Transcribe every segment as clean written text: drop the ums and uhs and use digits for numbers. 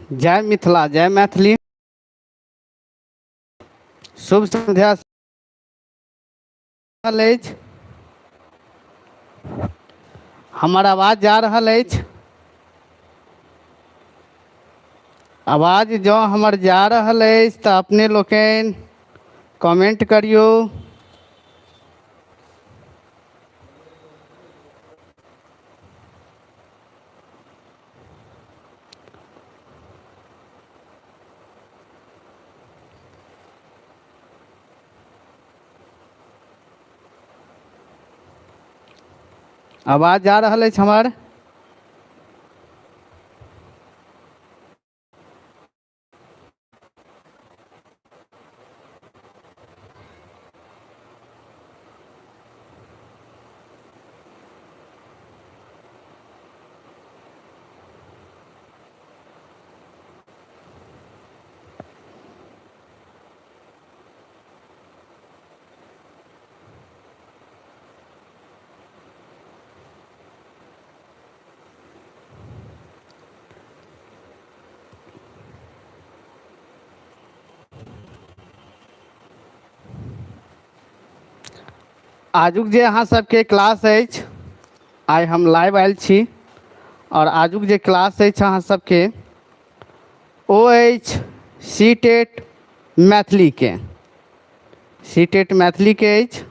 जय मिथिला जय मैथिली। शुभ संध्या अछि। हमर आवाज जा रहल अछि? आवाज जँ हमर जा रहल अछि तऽ अपने लोकनि कमेंट करियौ। आवाज जा रहल अछि हमर? आजुक जे अहाँ सबके क्लास अछि, आइ हम लाइव आयल छी आओर आजुक जे क्लास अछि अहाँ सबके ओ अछि सी टेट मैथिलीके। सी टेट मैथिलीके अछि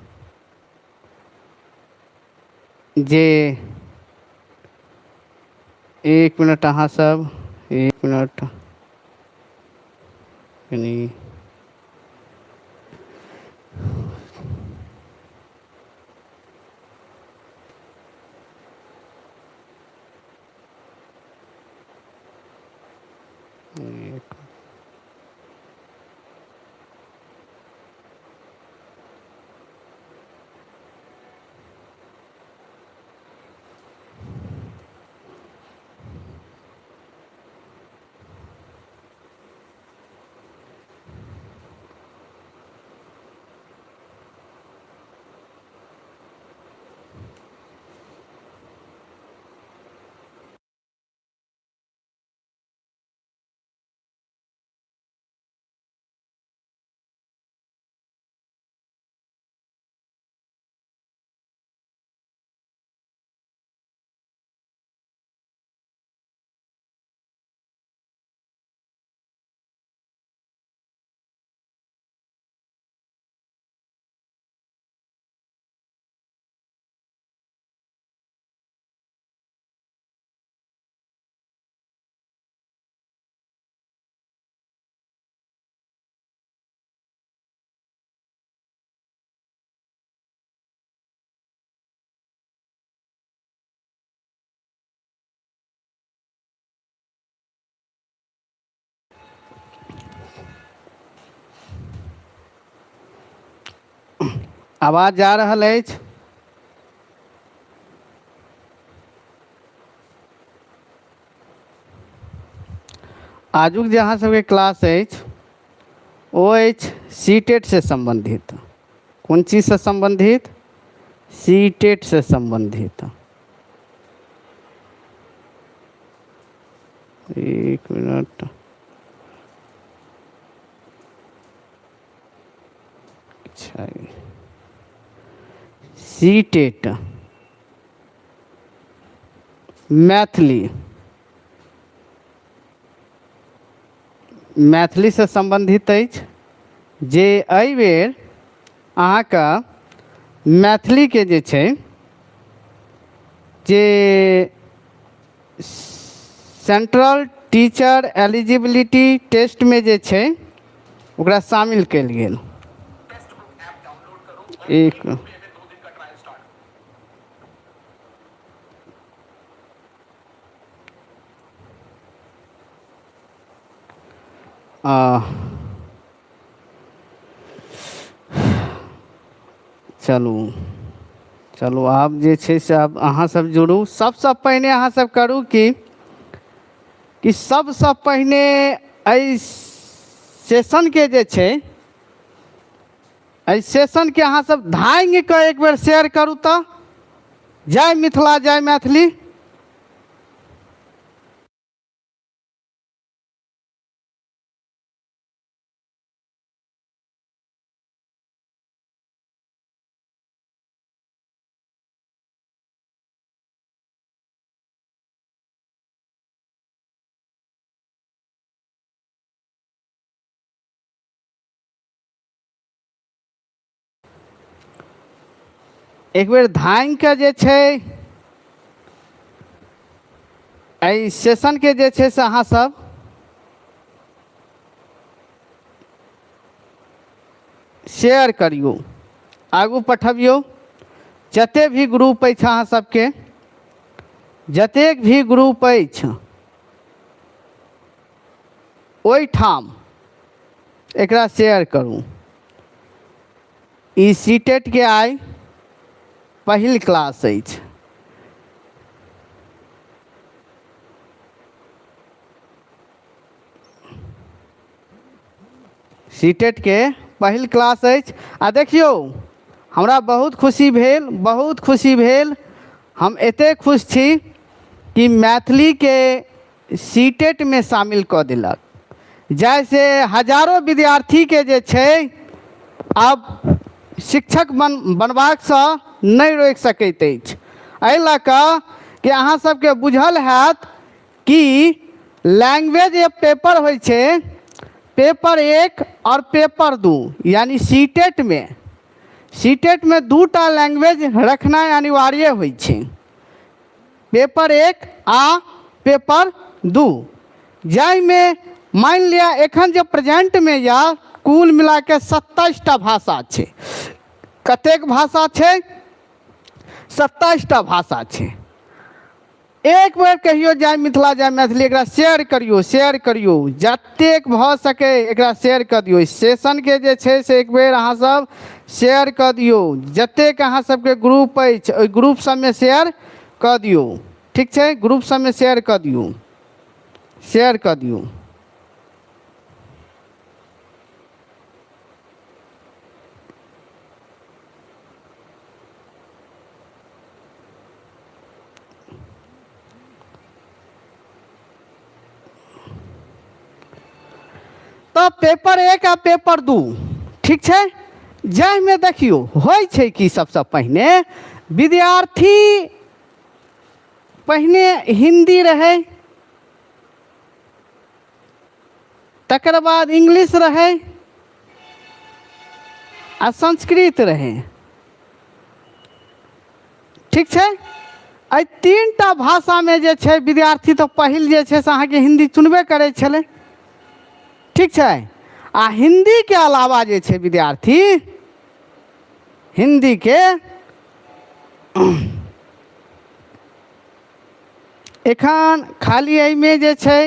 जे एक मिनट अहाँ सब, एक मिनट कनी एक आवाज जा रहल अछि? आजुक जे अहाँ सबके क्लास अछि ओ अछि सी टेट से सम्बन्धित। कोन चीजसँ सम्बन्धित? सी टेट से सम्बन्धित। एक मिनट। अच्छा, सी टेट मैथिली, मैथिलीसँ सम्बन्धित अछि जे एहिबेर अहाँके मैथिलीके जे छै जे सेंट्रल टीचर एलिजिबिलिटी टेस्टमे जे छै ओकरा शामिल कयल गेल। एक आ चलू चलू आब जे छै से आब अहाँ सब जुड़ू। सबसँ पहिने अहाँ सब करू की कि सबसँ पहिने एहि सेशनके जे छै, एहि सेशनके अहाँ सब धांगि कऽ एक बेर शेयर करू तऽ। जय मिथिला जय मैथिली। एक बेर धांगि कऽ जे छै एहि सेशनके जे छै से अहाँ सब शेयर करियौ, आगू पठबियौ। जते भी ग्रुप अछि अहाँ सबके, जतेक भी ग्रुप अछि ओहिठाम एकरा शेयर करू। ई सी टेटके आइ पहिल क्लास अछि। सी टेटके पहिल क्लास अछि। आ देखियौ, हमरा बहुत खुशी भेल, बहुत खुशी भेल। हम एतेक खुश छी कि मैथिलीके सी टेटमे शामिल कऽ देलक, जाहिसँ हजारो विद्यार्थीके जे छै आब शिक्षक बनबाकसँ नहि रोकि सकैत अछि। एहि लऽ कऽ कि अहाँ सबके बुझल हैत कि लैंग्वेज जे पेपर होइ छै, पेपर 1 आओर पेपर 2, यानी सी टेटमे, सी टेटमे 2टा लैंग्वेज रखनाइ अनिवार्य होइ छै, पेपर 1 आ पेपर 2। जाहिमे मानि लिअ एखन जे प्रेजेंटमे यऽ कुल मिलाके 27टा भाषा छै। कतेक भाषा छै? 27टा भाषा छै। एक बेर कहियो जय मिथिला जय मैथिली, एकरा शेयर करियौ, शेयर करियौ, जतेक भऽ सकै एकरा शेयर कऽ दियौ। सेशनके जे छै से एक बेर अहाँ सब शेयर कऽ दियौ, जतेक अहाँ सबके ग्रुप अछि ओहि ग्रुप सबमे शेयर कऽ दियौ। ठीक छै? ग्रुप सबमे शेयर कऽ दियौ, शेयर कऽ दियौ। तऽ पेपर 1 आ पेपर 2, ठीक छै? जाहिमे देखियौ होइ छै कि सबसँ पहिने विद्यार्थी पहिने हिन्दी रहै, तकर बाद इंग्लिश रहै आ संस्कृत रहै। ठीक छै? एहि 3टा भाषामे जे छै विद्यार्थी तऽ पहिल जे छै से अहाँके हिन्दी चुनबे करै छलै। ठीक छै? आ हिन्दीके अलावा जे छै विद्यार्थी हिन्दीके एखन खाली एहिमे जे छै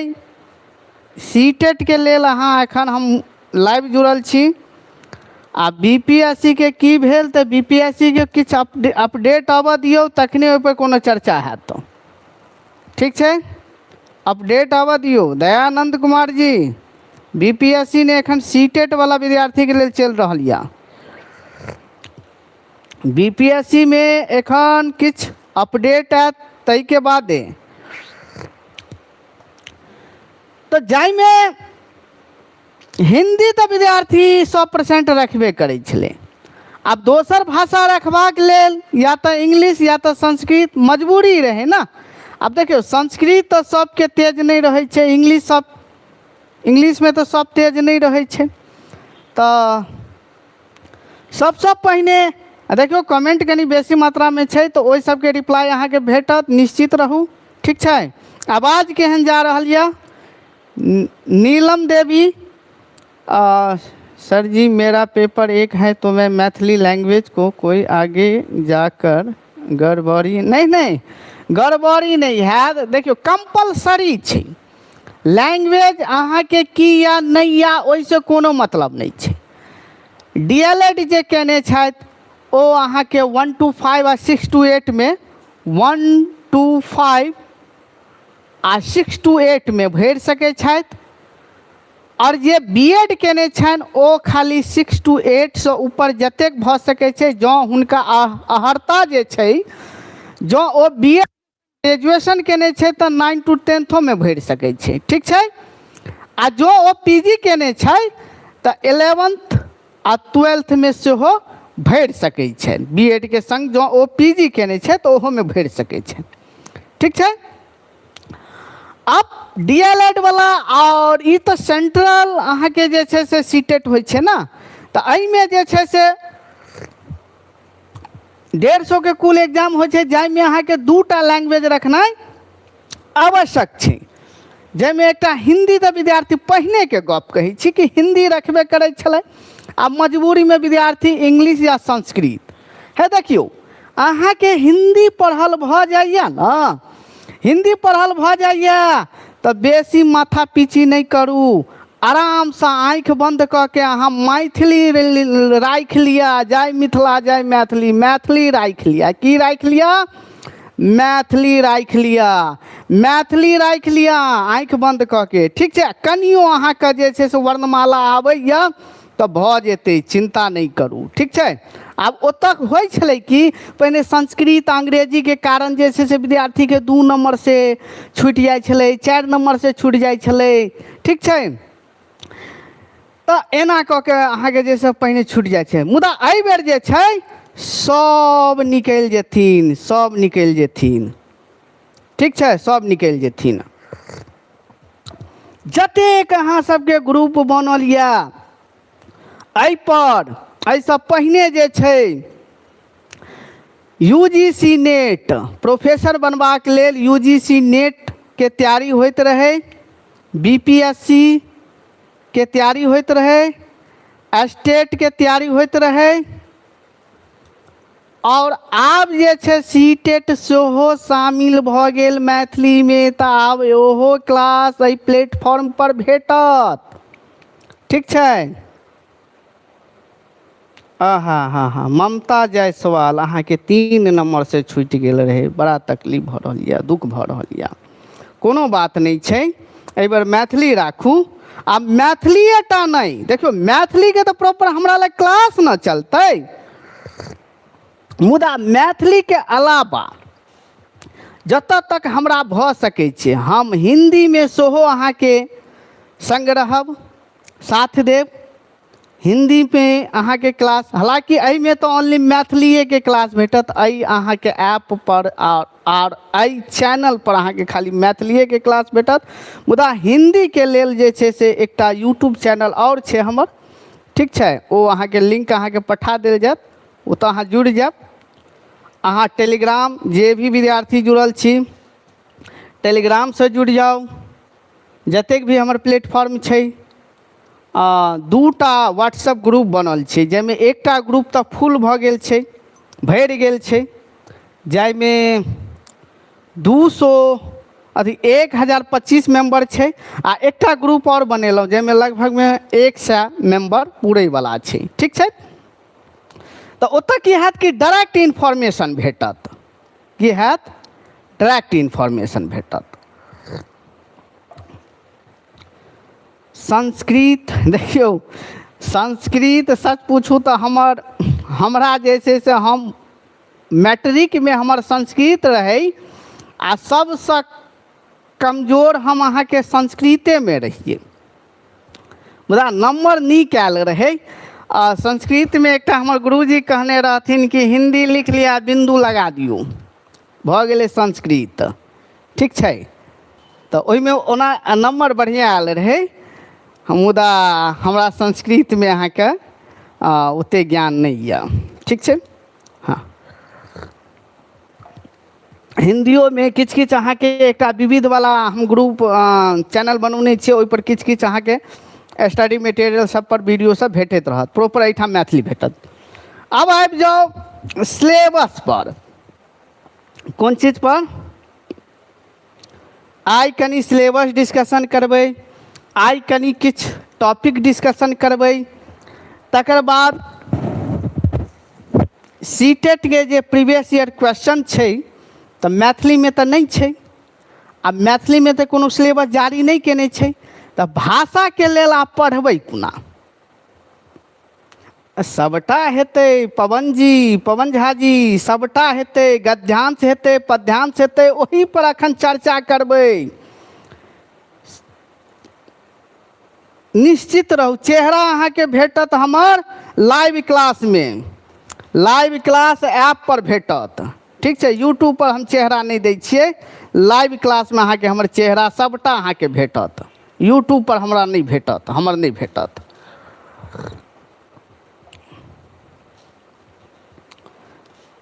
सी टेटके लेल अहाँ एखन हम लाइव जुड़ल छी। आ बी पी एस सी के की भेल तऽ बी पी एस सी के किछु अपडेट आबऽ दियौ, तखने ओहिपर कोनो चर्चा हैत। तऽ ठीक छै, अपडेट आबऽ दियौ। Dayanand Kumar ji, B P S C ने एखन सी टेट वाला विद्यार्थीके लेल चलि रहल यऽ। बी पी एस सी मे एखन किछु अपडेट आयत ताहिके बादे। तऽ जाहिमे हिन्दी तऽ विद्यार्थी 100% रखबे करै छलै, आब दोसर भाषा रखबाक लेल या तऽ इंग्लिश या तऽ संस्कृत मजबूरी रहै ने। आब देखियौ, संस्कृत तऽ सबके तेज नहि रहै छै, इंग्लिश सब, इंग्लिशमे तऽ सब तेज नहि रहै छै। तऽ सबसँ पहिने देखियौ, कमेंट कनि बेसी मात्रामे छै तऽ ओहि सबके रिप्लाई अहाँके भेटत, निश्चित रहू। ठीक छै? आवाज केहन जा रहल यऽ? नीलम देवी सर जी, मेरा पेपर 1 है तो मैं मैथिली लैंग्वेज को कोई आगे जाकर गड़बड़ी नहीं? नहीं, गड़बड़ी नहीं है। देखियौ, कंपलसरी छै लैंग्वेज अहाँके की या नहि या ओहिसँ कोनो मतलब नहि छै। डी एल एड जे केने छथि ओ अहाँके 1 2 5 आ 6 टू 8मे, 1 2 5 आ 6 टू 8मे भरि सकै छथि। आओर जे बी एड केने छनि ओ खाली 6 टू 8सँ ऊपर जतेक भऽ सकै छै, जँ हुनका अर्हता जे छै। जँ ओ बी एड ग्रेजुएशन केने छै तऽ 9 टू 10thोमे भरि सकै छै। ठीक छै? आ जँ ओ पी जी केने छै तऽ 11th आ 12thमे सेहो भरि सकै छै। बी एड के संग जँ ओ पी जी केने छै तऽ ओहोमे भरि सकै छै। ठीक छै? आब डी एल एड वाला आओर ई तऽ सेंट्रल अहाँके जे छै से सी टेट होइ छै ने, तऽ एहिमे जे छै से 150 के कुल एग्जाम होइ छै, जाहिमे अहाँके 2 टा लैंग्वेज रखनाइ आवश्यक छै, जाहिमे एकटा हिन्दी। तऽ विद्यार्थी, पहिनेके गप कहै छी कि हिन्दी रखबे करै छलै आ मजबूरीमे विद्यार्थी इंग्लिश या संस्कृत हे। देखियौ, अहाँके हिन्दी पढ़ल भऽ जाइए ने, हिन्दी पढ़ल भऽ जाइए तऽ बेसी माथा पीची नहि करू। आरामसँ आँखि बन्द कऽ के अहाँ मैथिली राखि लिअ। जय मिथिला, जय मैथिली। मैथिली राखि लिअ। की राखि लिअ? मैथिली राखि लिअ। मैथिली राखि लिअ आँखि बन्द कऽ के, ठीक छै? कनियो अहाँके जे छै से वर्णमाला आबैए तऽ भऽ जेतै, चिन्ता नहि करू, ठीक छै? आब ओतऽ होइ छलै कि पहिने संस्कृत, अंग्रेजीके कारण जे छै से विद्यार्थीके 2 नम्बरसँ छुटि जाइ छलै, 4 नम्बरसँ छुटि जाइ छलै, ठीक छै? तऽ एना कऽ के अहाँके जे से पहिने छुटि जाइ छै। मुदा एहिबेर जे छै सब निकलि जेथिन, सब निकलि जेथिन, ठीक छै? सब निकलि जेथिन। जतेक अहाँ सबके ग्रुप बनल यऽ एहिपर, एहिसँ पहिने जे छै UGC net, professor बनबाक लेल UGC net के तैयारी होइत रहै, BPSC के तैयारी होइत रहै, स्टेट के तैयारी होइत रहै आओर आब जे छै सी टेट सेहो शामिल भऽ गेल मैथिलीमे। तऽ आब ओहो क्लास एहि प्लेटफॉर्म पर भेटत, ठीक छै? आहा हा हा, ममता जायसवाल, अहाँके 3 नम्बरसँ छूटि गेल रहै। बड़ा तकलीफ भऽ रहल यऽ, दुःख भऽ रहल यऽ। कोनो बात नहि छै, एहिबेर मैथिली राखू। आ मैथिलीए टा नहि, देखियौ, मैथिलीके तऽ प्रॉपर हमरा लग क्लास ने चलतै, मुदा मैथिलीके अलावा जतऽ तक हमरा भऽ सकै छै, हम हिन्दीमे सेहो अहाँके सङ्ग रहब, साथ देब हिन्दीमे अहाँके क्लास। हालाँकि एहिमे तऽ ओनली मैथिलीएके क्लास भेटत। एहि अहाँके ऐपपर आर एहि चैनलपर अहाँके खाली मैथिलीएके क्लास भेटत। मुदा हिन्दीके लेल जे छै से एकटा यूट्यूब चैनल आओर छै हमर, ठीक छै? ओ अहाँके लिंक अहाँके पठा देल जायत, ओतऽ अहाँ जुड़ि जायब। अहाँ टेलीग्राम, जे भी विद्यार्थी जुड़ल छी, टेलीग्रामसँ जुड़ि जाउ। जतेक भी हमर प्लेटफॉर्म छै, 2 टा व्हाट्सअप ग्रुप बनल छै, जाहिमे एकटा ग्रुप तऽ फुल भऽ गेल छै, भरि गेल छै, जाहिमे 200 अथी 1025 मेम्बर छै आ एकटा ग्रुप आओर बनेलहुँ, जाहिमे लगभगमे 100 मेम्बर पुरैवला छै, ठीक छै? तऽ ओतऽ की हैत कि डायरेक्ट इन्फॉर्मेशन भेटत। की हैत? डायरेक्ट इन्फॉर्मेशन भेटत। संस्कृत, देखियौ, संस्कृत सच पूछू तऽ हमरा जे छै से हम मैट्रिकमे हमर संस्कृत रहै आ सबसँ कमजोर हम अहाँके संस्कृतेमे रहियै, मुदा नम्बर नीक आयल रहै। आ संस्कृतमे एकटा हमर गुरुजी कहने रहथिन कि हिन्दी लिख लिअ, बिन्दु लगा दियौ, भऽ गेलै संस्कृत, ठीक छै? तऽ ओहिमे ओना नम्बर बढ़िआँ आयल रहै, मुदा हमरा संस्कृतमे अहाँके ओतेक ज्ञान नहि यऽ, ठीक छै? हँ, हिन्दियोमे किछु किछु अहाँके एकटा विविधवला हम ग्रुप चैनल बनौने छियै, ओहिपर किछु किछु अहाँके स्टडी मटेरियल सब पर वीडियो सब भेटैत रहत। प्रॉपर एहिठाम मैथिली भेटत। आब आबि जाउ सिलेबस पर। कोन चीज पर? आइ कनि सिलेबस डिस्कशन करबै, आइ कनि किछु टॉपिक डिस्कशन करबै। तकर बाद सीटेटके जे प्रीवियस ईयर क्वेश्चन छै, तऽ मैथिलीमे तऽ नहि छै आ मैथिलीमे तऽ कोनो सिलेबस जारी नहि केने छै, तऽ भाषाके लेल आब पढ़बै कोना? सबटा हेतै पवन जी, पवन झा जी, सबटा हेतै। गद्यांश हेतै, पद्यांश हेतै, ओही पर अखन चर्चा करबै। निश्चित रहू, चेहरा अहाँके भेटत हमर लाइव क्लासमे, लाइव क्लास ऐप पर भेटत, ठीक छै? यूट्यूब पर हम चेहरा नहि दै छियै। लाइव क्लासमे अहाँके हमर चेहरा सबटा अहाँके भेटत। यूट्यूब पर हमरा नहि भेटत, हमर नहि भेटत।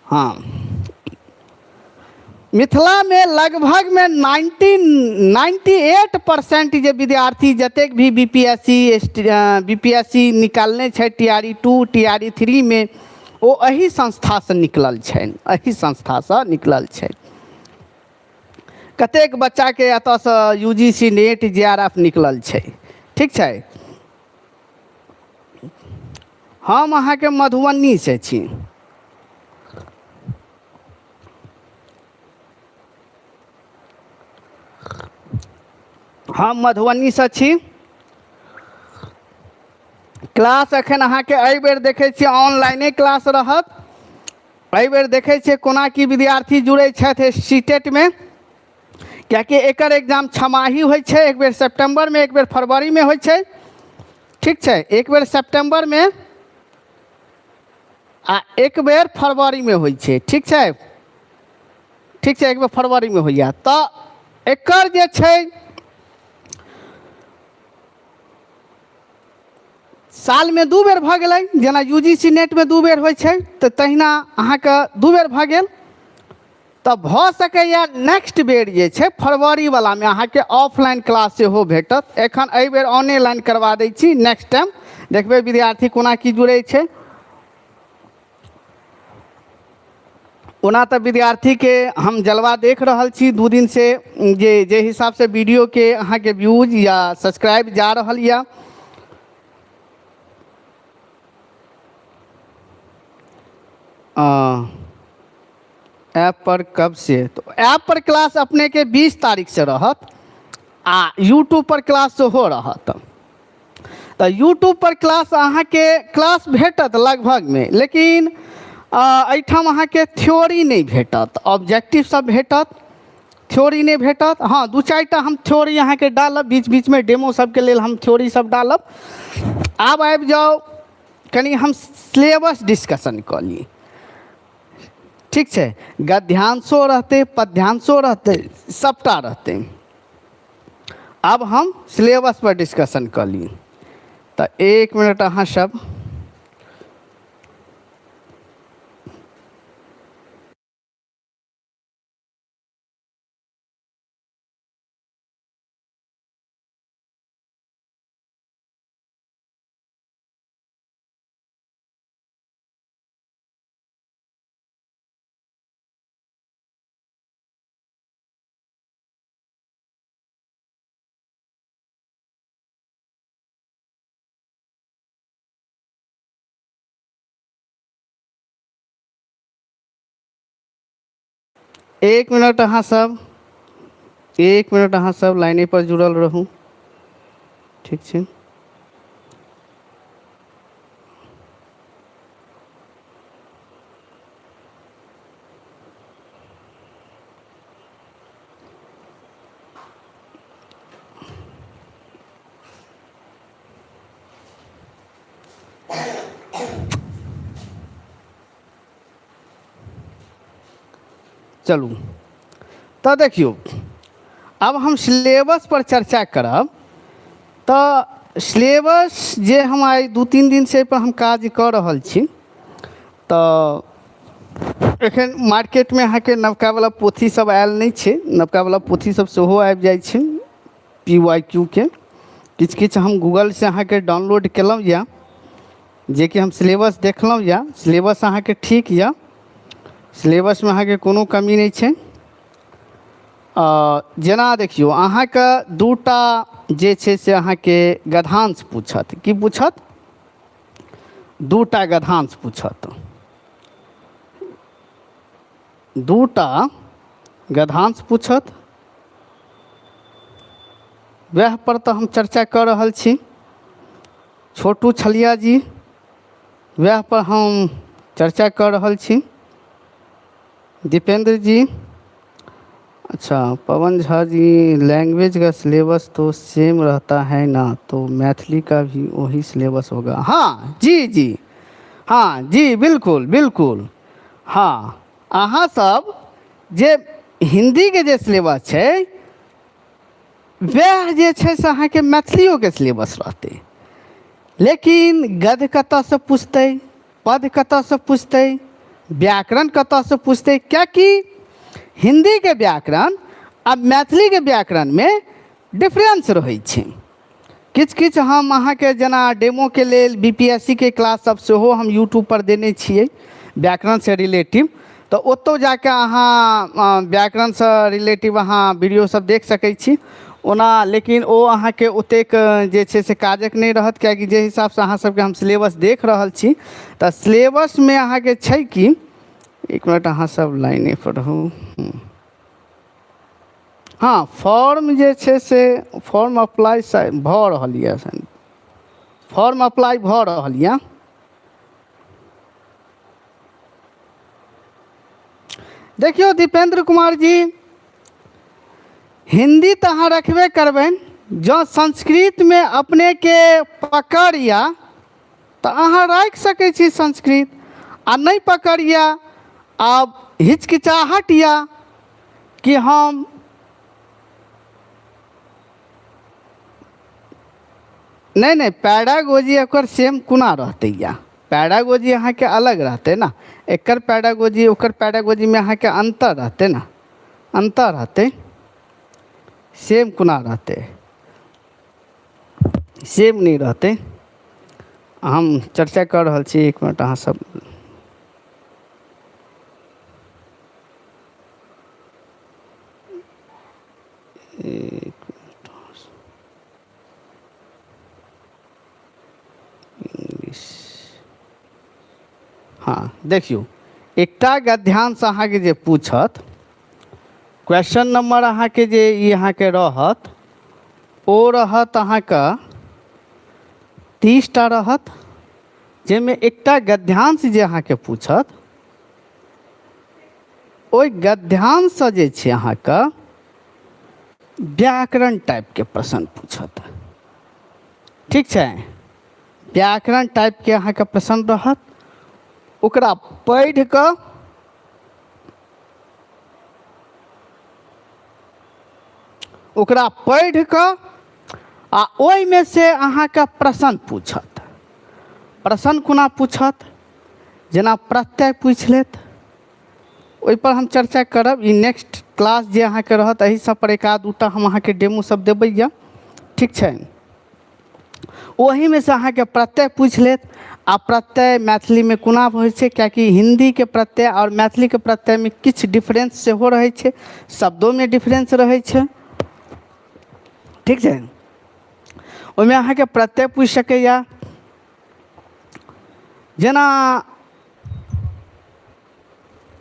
हँ, मिथिलामे लगभगमे 98% जे विद्यार्थी जतेक भी B P S C, B P S C निकालने छै T R E 2, T R E 3मे, ओ एहि संस्थासँ निकलल छनि, एहि संस्थासँ निकलल छनि। कतेक बच्चाके एतऽसँ U G C NET, J R F निकलल छै। ठीक छै। हम अहाँके मधुबनीसँ छी। हम मधुबनीसँ छी। क्लास एखन अहाँके एहि बेर देखै छियै ऑनलाइने क्लास रहत। एहि बेर देखै छियै कोना की विद्यार्थी जुड़ै छथि सी टेटमे, कियाकि एकर एग्जाम छमाही होइ छै। एक बेर सेप्टेम्बरमे, एक बेर फरवरीमे होइ छै। ठीक छै? एक बेर सेप्टेम्बरमे आ एक बेर फरवरीमे होइ छै। ठीक छै? ठीक छै। एक बेर फरवरीमे होइए। तऽ एकर जे छै सालमे 2 बेर भऽ गेलै। जेना यू जी सी नेटमे 2 बेर होइ छै, तऽ तहिना अहाँके 2 बेर भऽ गेल। तऽ भऽ सकैए नेक्स्ट बेर जे छै फरवरीवलामे अहाँके ऑफलाइन क्लास सेहो भेटत। एखन एहि बेर ऑनेलाइन करवा दै छी, नेक्स्ट टाइम देखबै विद्यार्थी कोना की जुड़ै छै। ओना तऽ विद्यार्थीके हम जलवा देख रहल छी 2 दिनसँ, जे जे हिसाबसँ वीडियोके अहाँके व्यूज या सब्सक्राइब जा रहल यऽ। ऐप पर कब से? तो ऐप पर क्लास अपने के 20 तारीख से रहत आ यूट्यूब पर क्लास सेहो रहत। तऽ यूट्यूब पर क्लास अहाँके क्लास भेटत लगभगमे, लेकिन एहिठाम अहाँके थ्योरी नहि भेटत। ऑब्जेक्टिव सब भेटत, थ्योरी नहि भेटत। हँ, 2 4टा हम थ्योरी अहाँके डालब बीच बीचमे, डेमो सबके लेल हम थ्योरी सब डालब। आब आबि जाउ, कनि हम सिलेबस डिस्कशन कऽ ली। ठीक छै? गद्यांशो रहतै, पद्यांशो रहतै, सबटा रहतै। आब हम सिलेबस पर डिस्कशन कऽ ली। तऽ एक मिनट अहाँ सब। एक मिनट अहाँ सब, एक मिनट अहाँ सब लाइने पर जुड़ल रहू। ठीक छै? चलू, तऽ देखियौ, आब हम सिलेबस पर चर्चा करब। तऽ सिलेबस जे हम आइ 2-3 दिनसँ एहिपर हम काज कऽ रहल छी। तऽ एखन मार्केटमे अहाँके नवकावला पोथी सब आयल नहि छै। नवकावला पोथी सब सेहो आबि जाइ छै। पी वाइ क्यू के किछु किछु हम गूगलसँ अहाँके डाउनलोड केलहुँ यऽ, जेकि हम सिलेबस देखलहुँ यऽ। सिलेबस अहाँके ठीक यऽ, सिलेबसमे अहाँके कोनो कमी नहि छै। जेना देखियौ, अहाँके 2टा जे छै से अहाँके गद्यांश पूछत। की पूछत? 2टा गद्यांश पूछत। 2टा गद्यांश पूछत, वएह पर तऽ हम चर्चा कऽ रहल छी। छोटू छलिया जी, वएह पर हम चर्चा कऽ रहल छी। दीपेंद्र जी, अच्छा, पवन झा जी, लैंग्वेज का सिलेबस तो सेम रहता है ना, तो मैथिली का भी वही सिलेबस होगा? हाँ जी, जी हाँ जी, बिल्कुल बिल्कुल। हाँ, अहाँ सब जे हिन्दीके जे सिलेबस छै, वएह जे छै से अहाँके मैथिलियोके सिलेबस रहतै। लेकिन गद्य कतऽसँ पुछतै, पद कतऽसँ पुछतै, व्याकरण कतऽसँ पुछतै किएकि हिन्दीके व्याकरण आ मैथिलीके व्याकरणमे डिफरेंस रहै छै किछु किछु हम अहाँके जेना डेमोके लेल बी पी एस सी के क्लास सब सेहो हम यूट्यूबपर देने छियै व्याकरणसँ रिलेटिव तऽ ओतहु जाके अहाँ व्याकरणसँ रिलेटिव अहाँ वीडियो सब देख सकै छी ओना लेकिन ओ अहाँके ओतेक जे छै से काजक नहि रहत किएकि जे हिसाबसँ अहाँ सबके हम सिलेबस देख रहल छी तऽ सिलेबसमे अहाँके छै कि एक मिनट अहाँ सब लाइने पर रहू हँ फॉर्म जे छै से फॉर्म अप्लाइ भऽ रहल यऽ फॉर्म अप्लाइ भऽ रहल यऽ देखियौ दीपेंद्र कुमार जी हिन्दी तऽ अहाँ रखबे करबनि जँ संस्कृतमे अपनेके पकड़ यऽ तऽ अहाँ राखि सकै छी संस्कृत आ नहि पकड़ यऽ आब हिचकिचाहट यऽ कि हम नहि नहि पैडागोजी ओकर सेम कोना रहतै या पैडागोजी अहाँके अलग रहतै ने एकर पैडागोजी ओकर पैडागोजीमे अहाँके अन्तर रहतै ने अन्तर रहतै सेम कोना रहतै सेम नहि रहतै हम चर्चा कऽ रहल छी एक मिनट अहाँ सब एक मिनट इंग्लिश हँ देखियौ एकटा गद्यांश अहाँके जे पूछत क्वेश्चन नंबर अहाँके जे ई अहाँके रहत ओ रहत अहाँके 30टा रहत जाहिमे एकटा गद्यांश जे अहाँके पूछत ओहि गद्यांशसँ जे छै अहाँके व्याकरण टाइपके प्रश्न पूछत ठीक छै व्याकरण टाइपके अहाँके प्रश्न रहत ओकरा पढ़ि कऽ ओकरा पढ़ि कऽ आ ओहिमे से अहाँके प्रश्न पूछत प्रश्न कोना पूछत जेना प्रत्यय पूछि लेत ओहिपर हम चर्चा करब ई नेक्स्ट क्लास जे अहाँके रहत एहि सब पर एक आध दूटा हम अहाँके डेमो सब देबै यऽ ठीक छै ओहीमे से अहाँके प्रत्यय पूछि लेत आ प्रत्यय मैथिलीमे कोना होइ छै किएकि हिन्दीके प्रत्यय आओर मैथिलीके प्रत्ययमे किछु डिफरेंस सेहो रहै छै शब्दोमे डिफरेंस रहै छै ठीक छै ओहिमे अहाँके प्रत्यय पूछि सकैए जेना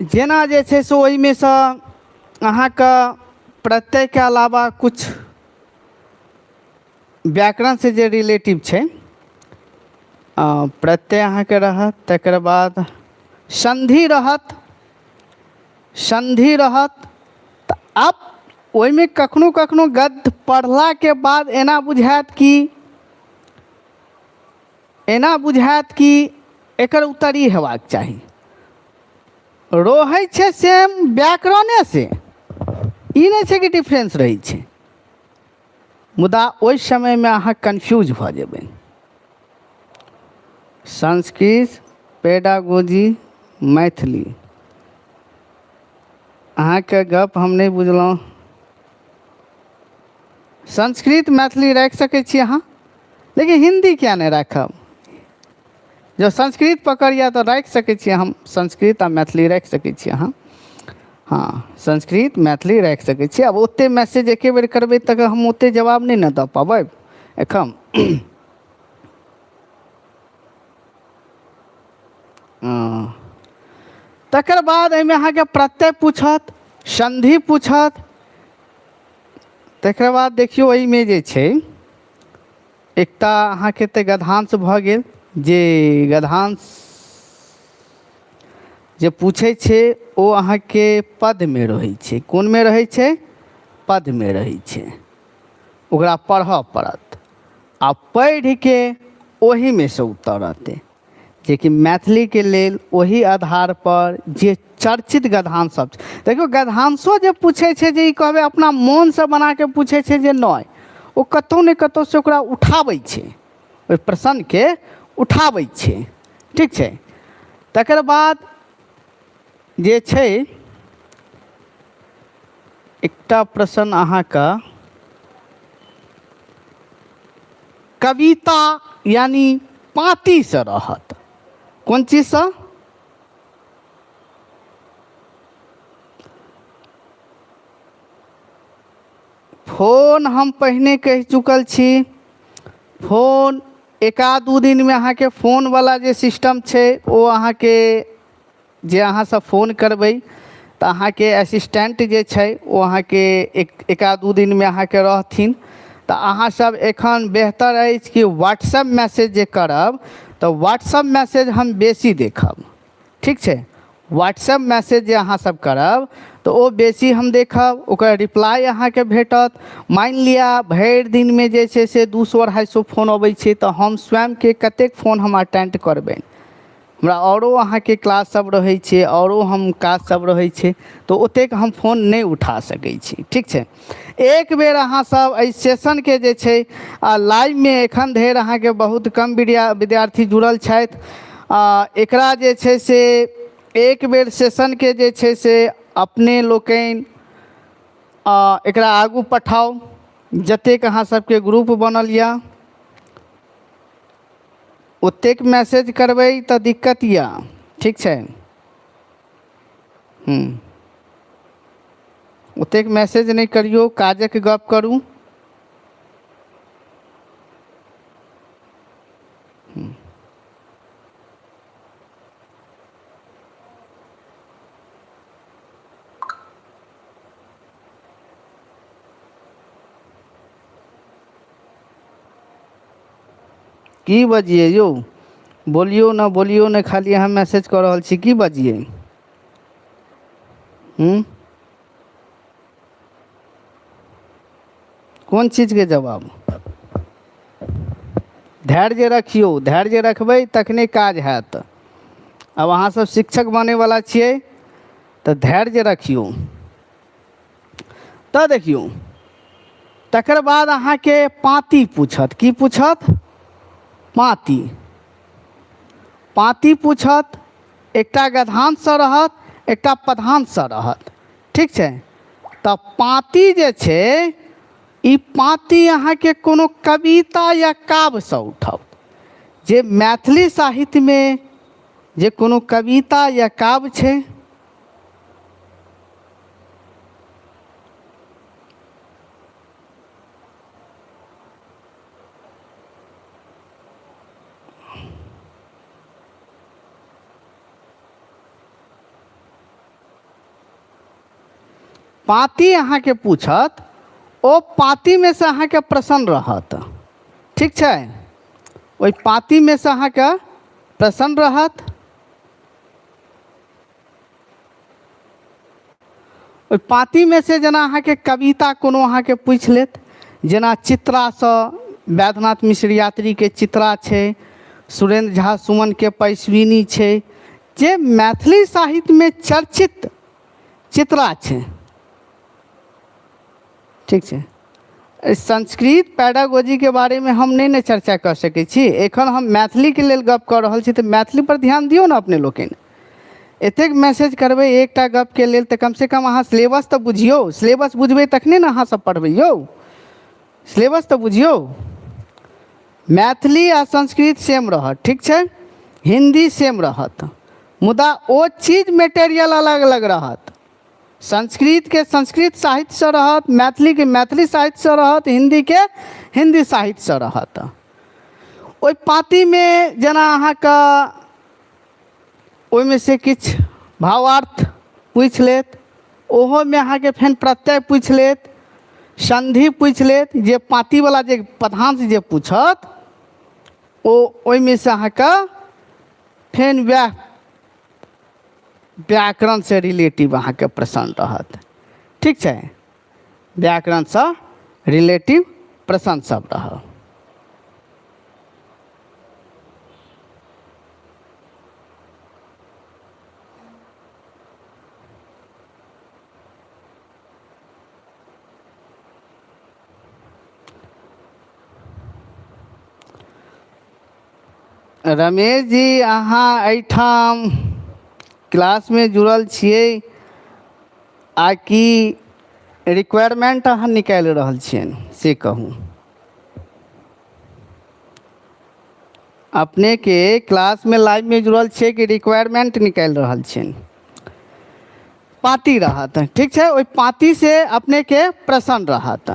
जेना जे छै से ओहिमे सँ अहाँके प्रत्ययके अलावा किछु व्याकरणसँ जे रिलेटिव छै प्रत्यय अहाँके रहत तकर बाद सन्धि रहत सन्धि रहत तऽ आब ओहिमे कखनो कखनो गद्य पढ़लाके बाद एना बुझायत कि एना बुझायत कि एकर उत्तर ई हेबाक चाही रहै छै सेम व्याकरणे से ई नहि छै कि डिफरेंस रहै छै मुदा ओहि समयमे अहाँ कन्फ्यूज भऽ जेबै संस्कृत पेडागोजी मैथिली अहाँके गप हम नहि बुझलहुँ संस्कृत मैथिली राखि सकै छी अहाँ लेकिन हिन्दी किया नहि राखब जँ संस्कृत पकड़ यऽ तऽ राखि सकै छी हम संस्कृत आ मैथिली राखि सकै छी अहाँ हँ संस्कृत मैथिली राखि सकै छी आब ओते मैसेज एके बेर करबै तऽ हम ओते जवाब नहि ने दऽ पबै एखन तकर बाद एहिमे अहाँके प्रत्यय पूछत सन्धि पूछत तकर बाद देखियौ एहिमे जे छै एकटा अहाँके तऽ गद्यांश भऽ गेल जे गद्यांश जे पूछै छै ओ अहाँके पदमे रहै छै कोनमे रहै छै पदमे रहै छै ओकरा पढ़ऽ पड़त आ पढ़िके ओहिमे से उत्तर रहतै जेकि मैथिलीके लेल ओहि आधारपर जे चर्चित गद्यांश सब छै देखियौ गद्यांशो जे पूछै छै जे ई कहबै अपना मोनसँ बनाके पूछै छै जे नहि ओ कतहु ने कतहुसँ ओकरा उठाबै छै ओहि प्रश्नके उठाबै छै ठीक छै तकर बाद जे छै एकटा प्रश्न अहाँके कविता यानि पाँतीसँ रहत। कोन चीजसँ? फोन हम पहिने कहि चुकल छी, फोन एकाध दू दिनमे अहाँके फोनवला जे सिस्टम छै ओ अहाँके जे अहाँसभ फोन करबै तऽ अहाँके असिस्टेंट जे छै ओ अहाँके एक एकाध दू दिनमे अहाँके रहथिन। तऽ अहाँसभ एखन बेहतर अछि कि व्हाट्सएप मैसेज जे करब तऽ व्हाट्सएप मैसेज हम बेसी देखब। ठीक छै, व्हाट्सएप मैसेज जे अहाँसभ करब तऽ ओ बेसी हम देखब, ओकर रिप्लाइ अहाँके भेटत। मानि लिअ भरि दिनमे जे छै से 200 250 फोन अबै छै, तऽ हम स्वयंके कतेक फोन हम अटेंड करबै? हमरा आओरो अहाँके क्लास सब रहै छै, आओरो हम काज सब रहै छै, तऽ ओतेक हम फोन नहि उठा सकै छी। ठीक छै, एक बेर अहाँ सब एहि सेशनके जे छै लाइवमे एखन धरि अहाँके बहुत कम विद्यार्थी जुड़ल छथि। एकरा जे छै से एक बेर सेशनके जे छै से अपने लोकनि एकरा आगू पठाउ, जतेक अहाँ सबके ग्रुप बनल यऽ ओतेक मैसेज करबै तऽ दिक्कत यऽ। ठीक छै, हूँ ओतेक मैसेज नहि करियौ, काजक गप करू। की बजियै यौ? बोलियौ ने, बोलियौ ने, खाली अहाँ मैसेज कऽ रहल छी। की बजियै? हूँ कोन चीजके जवाब? धैर्य रखियौ, धैर्य रखबै तखने काज हैत। आब अहाँ सब शिक्षक बनैवला छियै तऽ धैर्य रखियौ। तऽ देखियौ, तकर बाद अहाँके पाँती पूछत। की पूछत? पाँती। पाँती पूछत, एकटा गद्यांशसँ रहत, एकटा पदांशसँ रहत। ठीक छै, तऽ पाँती जे छै ई पाँती अहाँके कोनो कविता या काव्यसँ उठत, जे मैथिली साहित्यमे जे कोनो कविता या काव्य छै। पाँती अहाँके पूछत, ओ पाँतीमे से अहाँके प्रश्न रहत। ठीक छै, ओहि पाँतीमे से अहाँके प्रश्न रहत। ओहि पाँतीमे से जेना अहाँके कविता कोनो अहाँके पूछि लेत, जेना चित्रासँ वैद्यनाथ मिश्र यात्रीके चित्रा छै, सुरेन्द्र झा सुमनके पैसविनी छै, जे मैथिली साहित्यमे चर्चित चित्रा छै। ठीक छै, संस्कृत पैडागोजीके बारेमे हम नहि ने चर्चा कऽ सकै छी एखन, हम मैथिलीके लेल गप कऽ रहल छी, तऽ मैथिली पर ध्यान दियौ ने अपने लोकनि। एतेक मैसेज करबै एकटा गपके लेल तऽ कमसँ कम अहाँ सिलेबस तऽ बुझियौ। सिलेबस बुझबै तखने ने अहाँ सब पढ़बै यौ। सिलेबस तऽ बुझियौ। मैथिली आ संस्कृत सेम रहत, ठीक छै, हिन्दी सेम रहत, मुदा ओ चीज मेटेरियल अलग अलग रहत। संस्कृतके संस्कृत साहित्यसँ रहत, मैथिलीके मैथिली साहित्यसँ रहत, हिन्दीके हिन्दी साहित्यसँ रहत। ओहि पाँतीमे जेना अहाँके ओहिमे से किछु भावार्थ पूछि लेत, ओहोमे अहाँके फेर प्रत्यय पूछि लेत, सन्धि पूछि लेत। जे पाँतीवला जे पदांश जे पूछत ओ ओहिमे से अहाँके फेर वएह व्याकरणसँ रिलेटिव अहाँके प्रश्न रहत। ठीक छै, व्याकरणसँ रिलेटिव प्रश्न सब रहत। रमेश जी, अहाँ एहिठाम क्लासमे जुड़ल छियै आ कि रिक्वायरमेंट अहाँ निकालि रहल छियनि से कहू। अपनेके क्लासमे लाइवमे जुड़ल छियै कि रिक्वायरमेंट निकालि रहल छियनि? पाती रहत, ठीक छै, ओहि पाती से अपनेके प्रश्न रहत।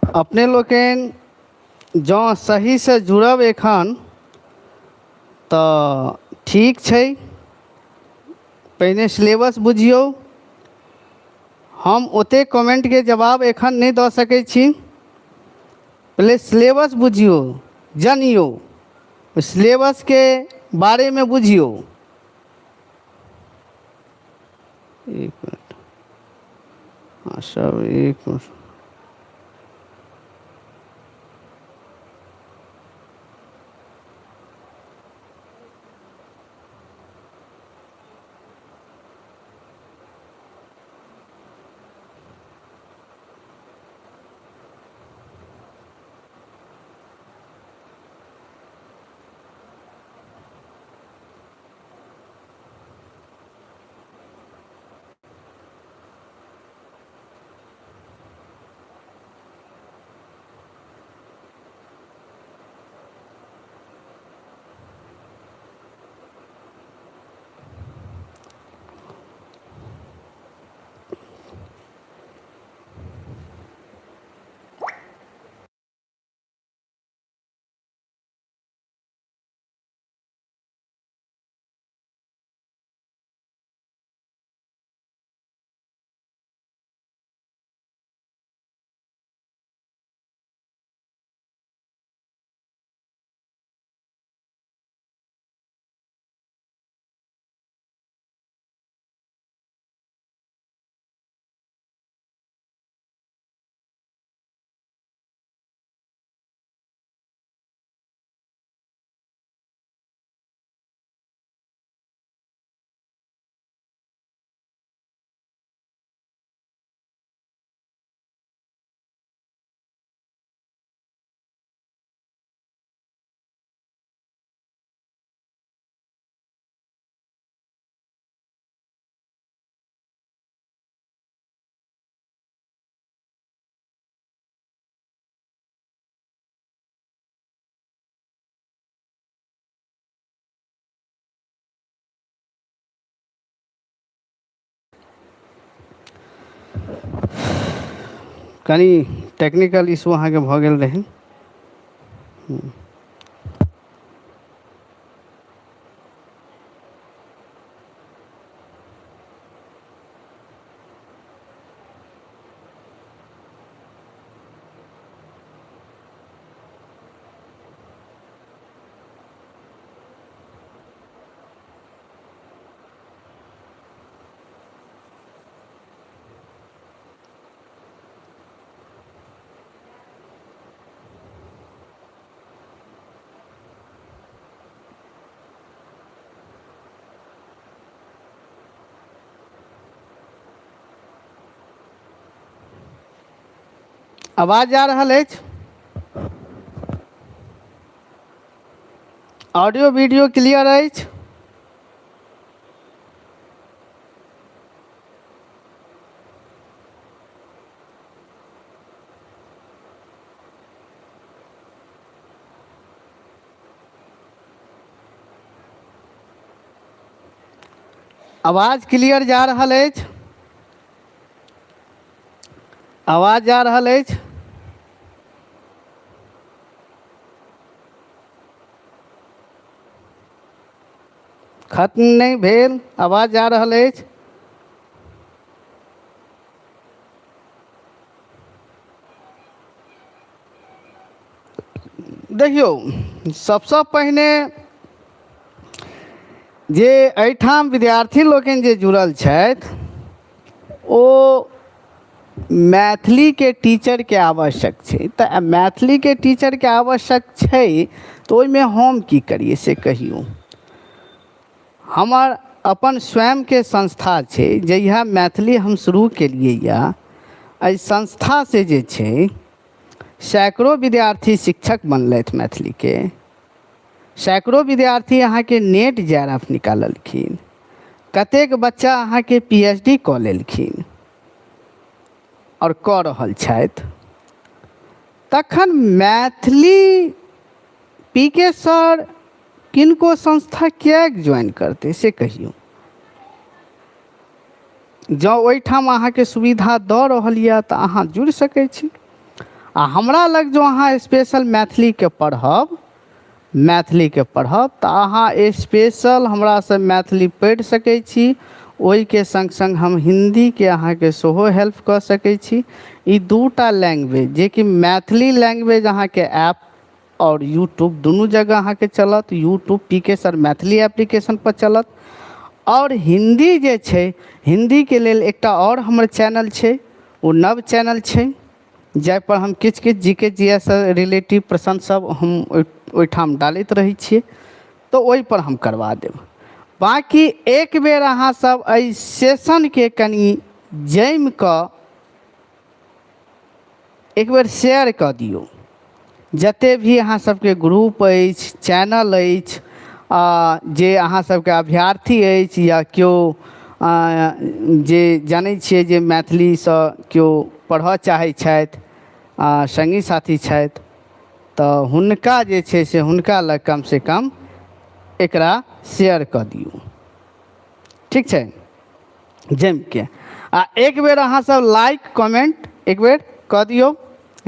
अपने लोकनि जँ सहीसँ जुड़ब एखन तऽ ठीक छै। पहिने सिलेबस बुझियौ। हम ओतेक कमेंटके जवाब एखन नहि दऽ सकै छी। पहिले सिलेबस बुझियौ, जनियौ, सिलेबसके बारेमे बुझियौ। एक मिनट, हँ सब एक मिनट। कनि टेक्निकल इशू अहाँके भऽ गेल रहै। आवाज जा रहल अछि? ऑडियो वीडियो क्लियर अछि? आवाज क्लियर जा रहल अछि? आवाज जा रहल अछि? खत्म नहि भेल? आवाज जा रहल अछि? देखियौ, सबसँ पहिने जे एहिठाम विद्यार्थी लोकनि जे जुड़ल छथि ओ मैथिलीके टीचरके आवश्यक छै। तऽ मैथिलीके टीचरके आवश्यक छै तऽ ओहिमे हम की करियै से कहियौ। हमर अपन स्वयंके संस्था छै। जहिया मैथिली हम शुरू केलियै यऽ, एहि संस्थासँ जे छै सैकड़ो विद्यार्थी शिक्षक बनलथि मैथिलीके, सैकड़ो विद्यार्थी अहाँके नेट जे आर एफ निकाललखिन, कतेक बच्चा अहाँके पी एच डी कऽ लेलखिन आओर कऽ रहल छथि। तखन मैथिली पी के सर किनको संस्था किएक ज्वाइन करतै से कहियौ। जँ ओहिठाम अहाँके सुविधा दऽ रहल यऽ तऽ अहाँ जुड़ि सकै छी। आ हमरा लग जँ अहाँ स्पेशल मैथिलीके पढ़ब, मैथिलीके पढ़ब तऽ अहाँ स्पेशल हमरासँ मैथिली पढ़ि सकै छी। ओहिके सङ्ग सङ्ग हम हिन्दीके अहाँके सेहो हेल्प कऽ सकै छी। ई दूटा लैंग्वेज जेकि मैथिली लैंग्वेज अहाँके ऐप आओर यूट्यूब दुनू जगह अहाँके चलत। यूट्यूब पी के सर मैथिली एप्लीकेशनपर चलत। आओर हिन्दी जे छै, हिन्दीके लेल एकटा आओर हमर चैनल छै, ओ नव चैनल छै जाहिपर हम किछु किछु जी के जी एस रिलेटिव प्रश्न सब हम ओहिठाम डालैत रहै छियै, तऽ ओहिपर हम करबा देब। बाँकी एक बेर अहाँ सब एहि सेशनके कनि जमि कऽ एक बेर शेयर कऽ दियौ। जते भी अहाँ सबके ग्रुप अछि, चैनल अछि, जे अहाँ सबके अभ्यर्थी अछि या केओ जे जनै छियै जे मैथिलीसँ केओ पढ़ऽ चाहै छथि, सङ्गी साथी छथि, तऽ हुनका जे छै से हुनका लग कमसँ कम एकरा शेयर कऽ दियौ। ठीक छै? जमिके आ एक बेर अहाँ सब लाइक कमेंट एक बेर कऽ दियौ,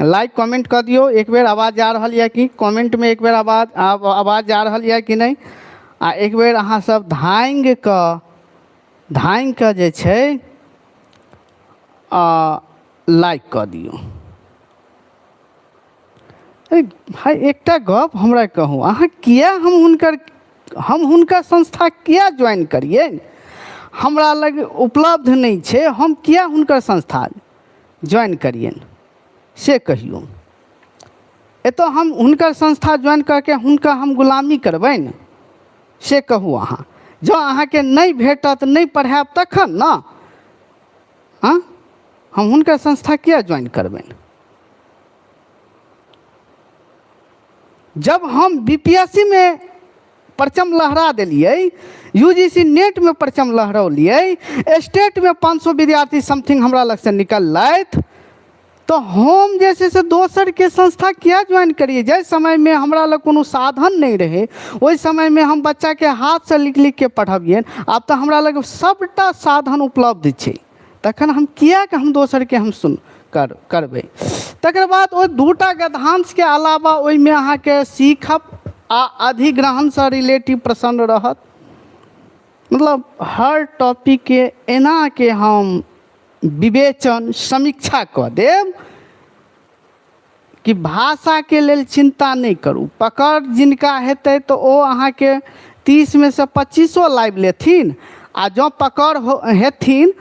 लाइक कमेंट कऽ दियौ। एक बेर आवाज जा रहल यऽ कि कमेंटमे एक बेर आवाज आवाज जा रहल यऽ कि नहि। आ एक बेर अहाँ सब धांगि कऽ धांगि कऽ जे छै लाइक कऽ दियौ। अरे भाइ, एकटा गप हमरा कहू अहाँ, किया हम हुनकर हम हुनकर संस्था किया ज्वाइन करियै? हमरा लग उपलब्ध नहि छै, हम किया हुनकर संस्था ज्वाइन करियनि से कहियौ। एतऽ हम हुनकर संस्था ज्वाइन करके हुनका हम गुलामी करबनि से कहू अहाँ। जँ अहाँके नहि भेटत, नहि पढ़ायब तखन ने। हँ, हम हुनकर संस्था किया ज्वाइन करबनि? जब हम बी पी एस सी मे परचम लहरा देलियै, you ji C net मे परचम लहरौलियै, स्टेटमे 500 विद्यार्थी समथिंग हमरा लगसँ निकललथि, तऽ हम जे छै से दोसरके संस्था किया ज्वाइन करियै? जाहि समयमे हमरा लग कोनो साधन नहि रहै, ओहि समयमे हम बच्चाके हाथसँ लिख लिखके पढ़बियनि। आब तऽ हमरा लग सभटा साधन उपलब्ध छै, तखन हम किएक हम दोसरके हम सुन कर करबै? तकर बाद ओहि दूटा गद्यांशके अलावा ओहिमे अहाँके सीखब आ अधिग्रहणसँ रिलेटिव प्रश्न रहत। मतलब हर टॉपिकके एनाके हम विवेचन समीक्षा कऽ देब कि भाषाके लेल चिन्ता नहि करू। पकड़ जिनका हेतै तऽ ओ अहाँके 30मे सँ 25 लाबि लेथिन, आ जँ पकड़ हो हेथिन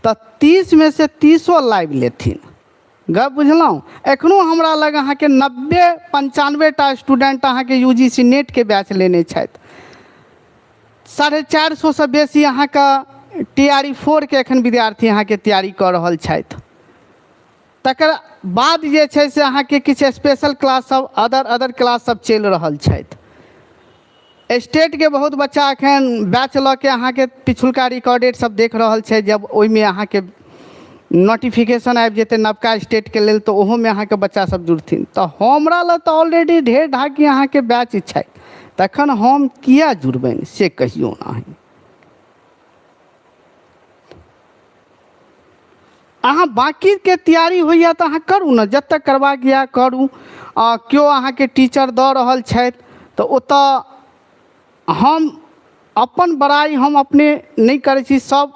तऽ 30मे सँ 30 लाबि लेथिन। गप बुझलहुँ? एखनो हमरा लग अहाँके 90 95 टा स्टूडेंट अहाँके you ji C नेटके बैच लेने छथि। 450सँ बेसी अहाँके टी आर ई 4 के एखन विद्यार्थी अहाँके तैयारी कऽ रहल छथि। तकर बाद जे छै से अहाँके किछु स्पेशल क्लास सब अदर अदर क्लास सब चलि रहल छथि। स्टेटके बहुत बच्चा एखन बैच लऽ के अहाँके पिछुलका रिकॉर्डेड सब देख रहल छै। जब ओहिमे अहाँके नोटिफिकेशन आबि जेतै नवका स्टेटके लेल, तऽ ओहोमे अहाँके बच्चा सब जुड़थिन। तऽ हमरा लग तऽ ऑलरेडी ढेर ढाकी अहाँके बैच छथि, तखन हम किया जुड़बनि से कहियौ अहीँ। अहाँ बाँकीके तैयारी होइए तऽ अहाँ करू ने, जतऽ करबाक यए करू। आ केओ अहाँके टीचर दऽ रहल छथि तऽ ओतऽ हम अपन बड़ाइ हम अपने नहि करै छी। सब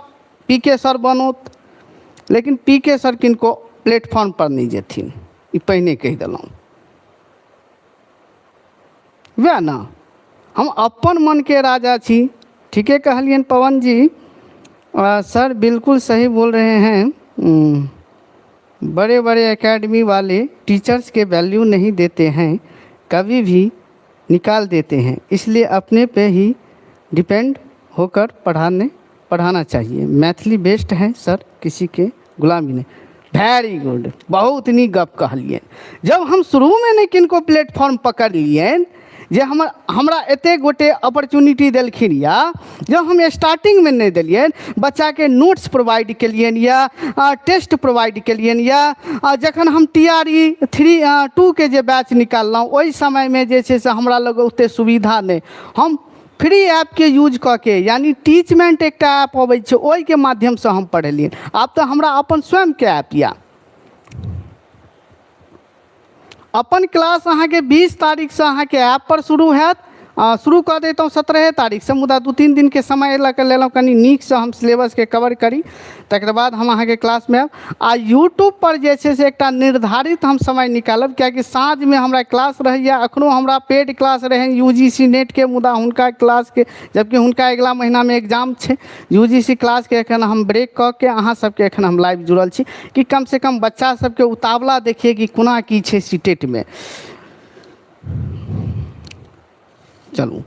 पी के सर बनौत, लेकिन पी के सर किनको प्लेटफॉर्मपर नहि जेथिन, ई पहिने कहि देलहुँ। वएह ने, हम अपन मनके राजा छी। ठीके कहलियनि पवन जी। सर बिल्कुल सही बोल रहे हैं। बड़े बड़े एकेडमी वाले टीचर्स के वैल्यू नहीं देते हैं, कभी भी निकाल देते हैं, इसलिए अपने पे ही डिपेंड होकर पढ़ाना चाहिए। मैथिली बेस्ट है सर, किसी के गुलामी नहीं। वेरी गुड, बहुत नीक गप कहलियनि। जब हम शुरूमे नहि किनको प्लेटफॉर्म पकड़लियनि जे हमर हमरा एतेक गोटे अपॉर्चुनिटी देलखिन या जब हम स्टार्टिंगमे नहि देलियनि, बच्चाके नोट्स प्रोवाइड केलियनि या टेस्ट प्रोवाइड केलियनि, या जखन हम टी आर ई 3 2 के जे बैच निकाललहुँ, ओहि समयमे जे छै से हमरा लग ओतेक सुविधा नहि। हम फ्री ऐपके यूज कऽ के, यानि टीचमेंट एकटा ऐप अबै छै, ओहिके माध्यमसँ हम पढ़ेलियनि। आब तऽ हमरा अपन स्वयंके ऐप यए। अपन क्लास अहाँके 20 तारीखसँ अहाँके ऐपपर शुरू हैत। शुरू कऽ दैतहुँ 17 तारीखसँ, मुदा 2-3 दिनके समय लऽ कऽ लेलहुँ, कनि नीकसँ हम सिलेबसके कवर करी, तकर बाद हम अहाँके क्लासमे आयब। आ यूट्यूबपर जे छै से एकटा निर्धारित हम समय निकालब, कियाकि साँझमे हमरा क्लास रहैए। एखनो हमरा पेड क्लास रहै यू जी सी नेटके, मुदा हुनका क्लासके, जबकि हुनका अगिला महीनामे एग्जाम छै, यू जी सी क्लासके एखन हम ब्रेक कऽ के अहाँ सबके एखन हम लाइव जुड़ल छी कि कमसँ कम बच्चा सबके उतावला देखिए कि कोना की छै सीटेटमे। चलू,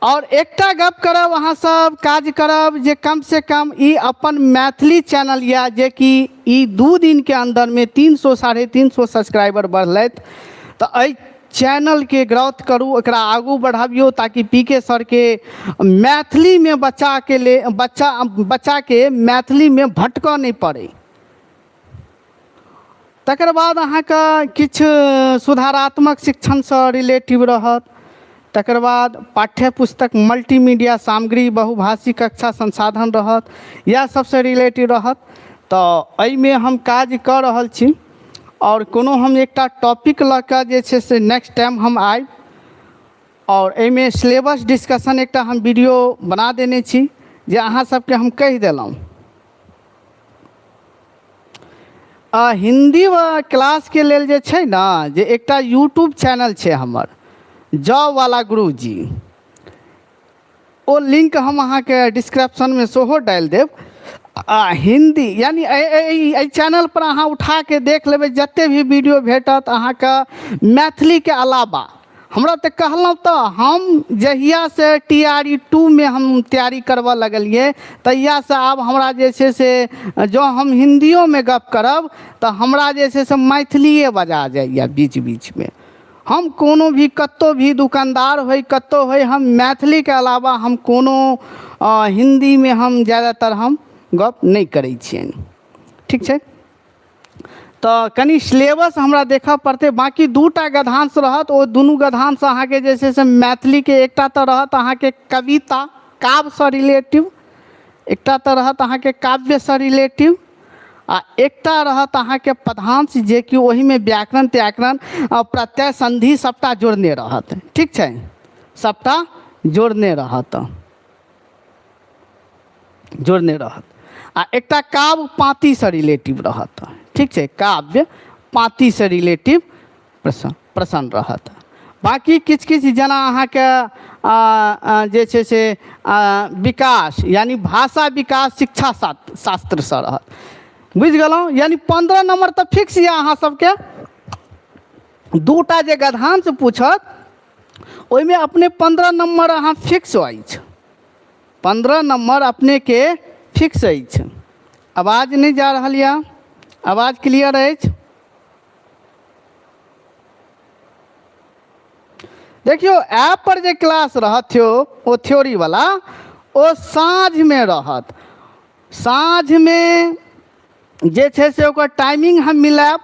आओर एकटा गप करब, अहाँ सब काज करब जे कम से कम ई अपन मैथिली चैनल यऽ, जेकि ई 2 दिनके अन्दरमे 300, 350 सब्सक्राइबर बढ़लथि, तऽ एहि चैनलके ग्रोथ करू, एकरा आगू बढ़ाबियौ, ताकि पी के सरके मैथिलीमे बच्चाके ले बच्चा बच्चाके मैथिलीमे भटकऽ नहि पड़ै। तकर बाद अहाँके किछु सुधारात्मक शिक्षणसँ रिलेटिव रहत। तकर बाद पाठ्य पुस्तक, मल्टीमीडिया सामग्री, बहुभाषी कक्षा संसाधन रहत, इएह सबसँ रिलेटिव रहत। तऽ एहिमे हम काज कऽ रहल छी आओर कोनो हम एकटा टॉपिक लऽ कऽ जे छै से नेक्स्ट टाइम हम आयब। आओर एहिमे सिलेबस डिस्कशन एकटा हम वीडियो बना देने छी जे अहाँ सबके हम कहि देलहुँ। आ हिन्दी क्लासके लेल जे छै ने जे एकटा यूट्यूब चैनल छै हमर जॉबवाला गुरुजी, ओ लिंक हम अहाँके डिस्क्रिप्शनमे सेहो डालि देब। आ हिन्दी यानि एहि चैनलपर अहाँ उठाके देख लेबै, जतेक भी वीडियो भेटत अहाँके मैथिलीके अलावा। हमरा तऽ कहलहुँ तऽ हम जहियासँ टी आर ई 2 मे हम तैयारी करबऽ लगलियै, तहियासँ आब हमरा जे छै से जँ हम हिन्दियोमे गप करब तऽ हमरा जे छै से मैथिलिए बजा जाइए बीच बीचमे। हम कोनो भी कतहु भी दुकानदार होइ, कतहु होइ, हम मैथिलीके अलावा हम कोनो हिन्दीमे हम ज्यादातर हम गप नहि करै छियनि। ठीक छै, तऽ कनि सिलेबस हमरा देखऽ पड़तै। बाँकी 2 टा गद्यांश रहत। ओ दुनू गद्यांश अहाँके जे छै से मैथिलीके, एकटा तऽ रहत अहाँके कविता काव्यसँ रिलेटिव, एकटा तऽ रहत अहाँके काव्यसँ रिलेटिव आ एकटा रहत अहाँके पदांश, जेकि ओहिमे व्याकरण त्याकरण, प्रत्यय, संधि सबटा जोड़ने रहत। ठीक छै, सबटा जोड़ने रहत, जोड़ने रहत। आ एकटा काव्य पाँतिसँ रिलेटिव रहत। ठीक छै, काव्य पाँतिसँ रिलेटिव प्रश्न प्रश्न रहत। बाँकी किछु किछु जेना अहाँके जे छै से विकास यानि भाषा विकास शिक्षा शास्त्रसँ रहत। बुझि गेलहुँ? यानि 15 नम्बर तऽ फिक्स यऽ अहाँ सबके। 2 टा जे गद्यांश पूछत, ओहिमे अपने 15 नम्बर अहाँ फिक्स अछि। 15 नम्बर अपनेके फिक्स अछि। आवाज नहि जा रहल यऽ? आवाज क्लियर अछि? देखियौ ऐप पर जे क्लास रहत यौ ओ थ्योरीवला ओ साँझमे रहत। साँझमे जे छै से ओकर टाइमिंग हम मिलायब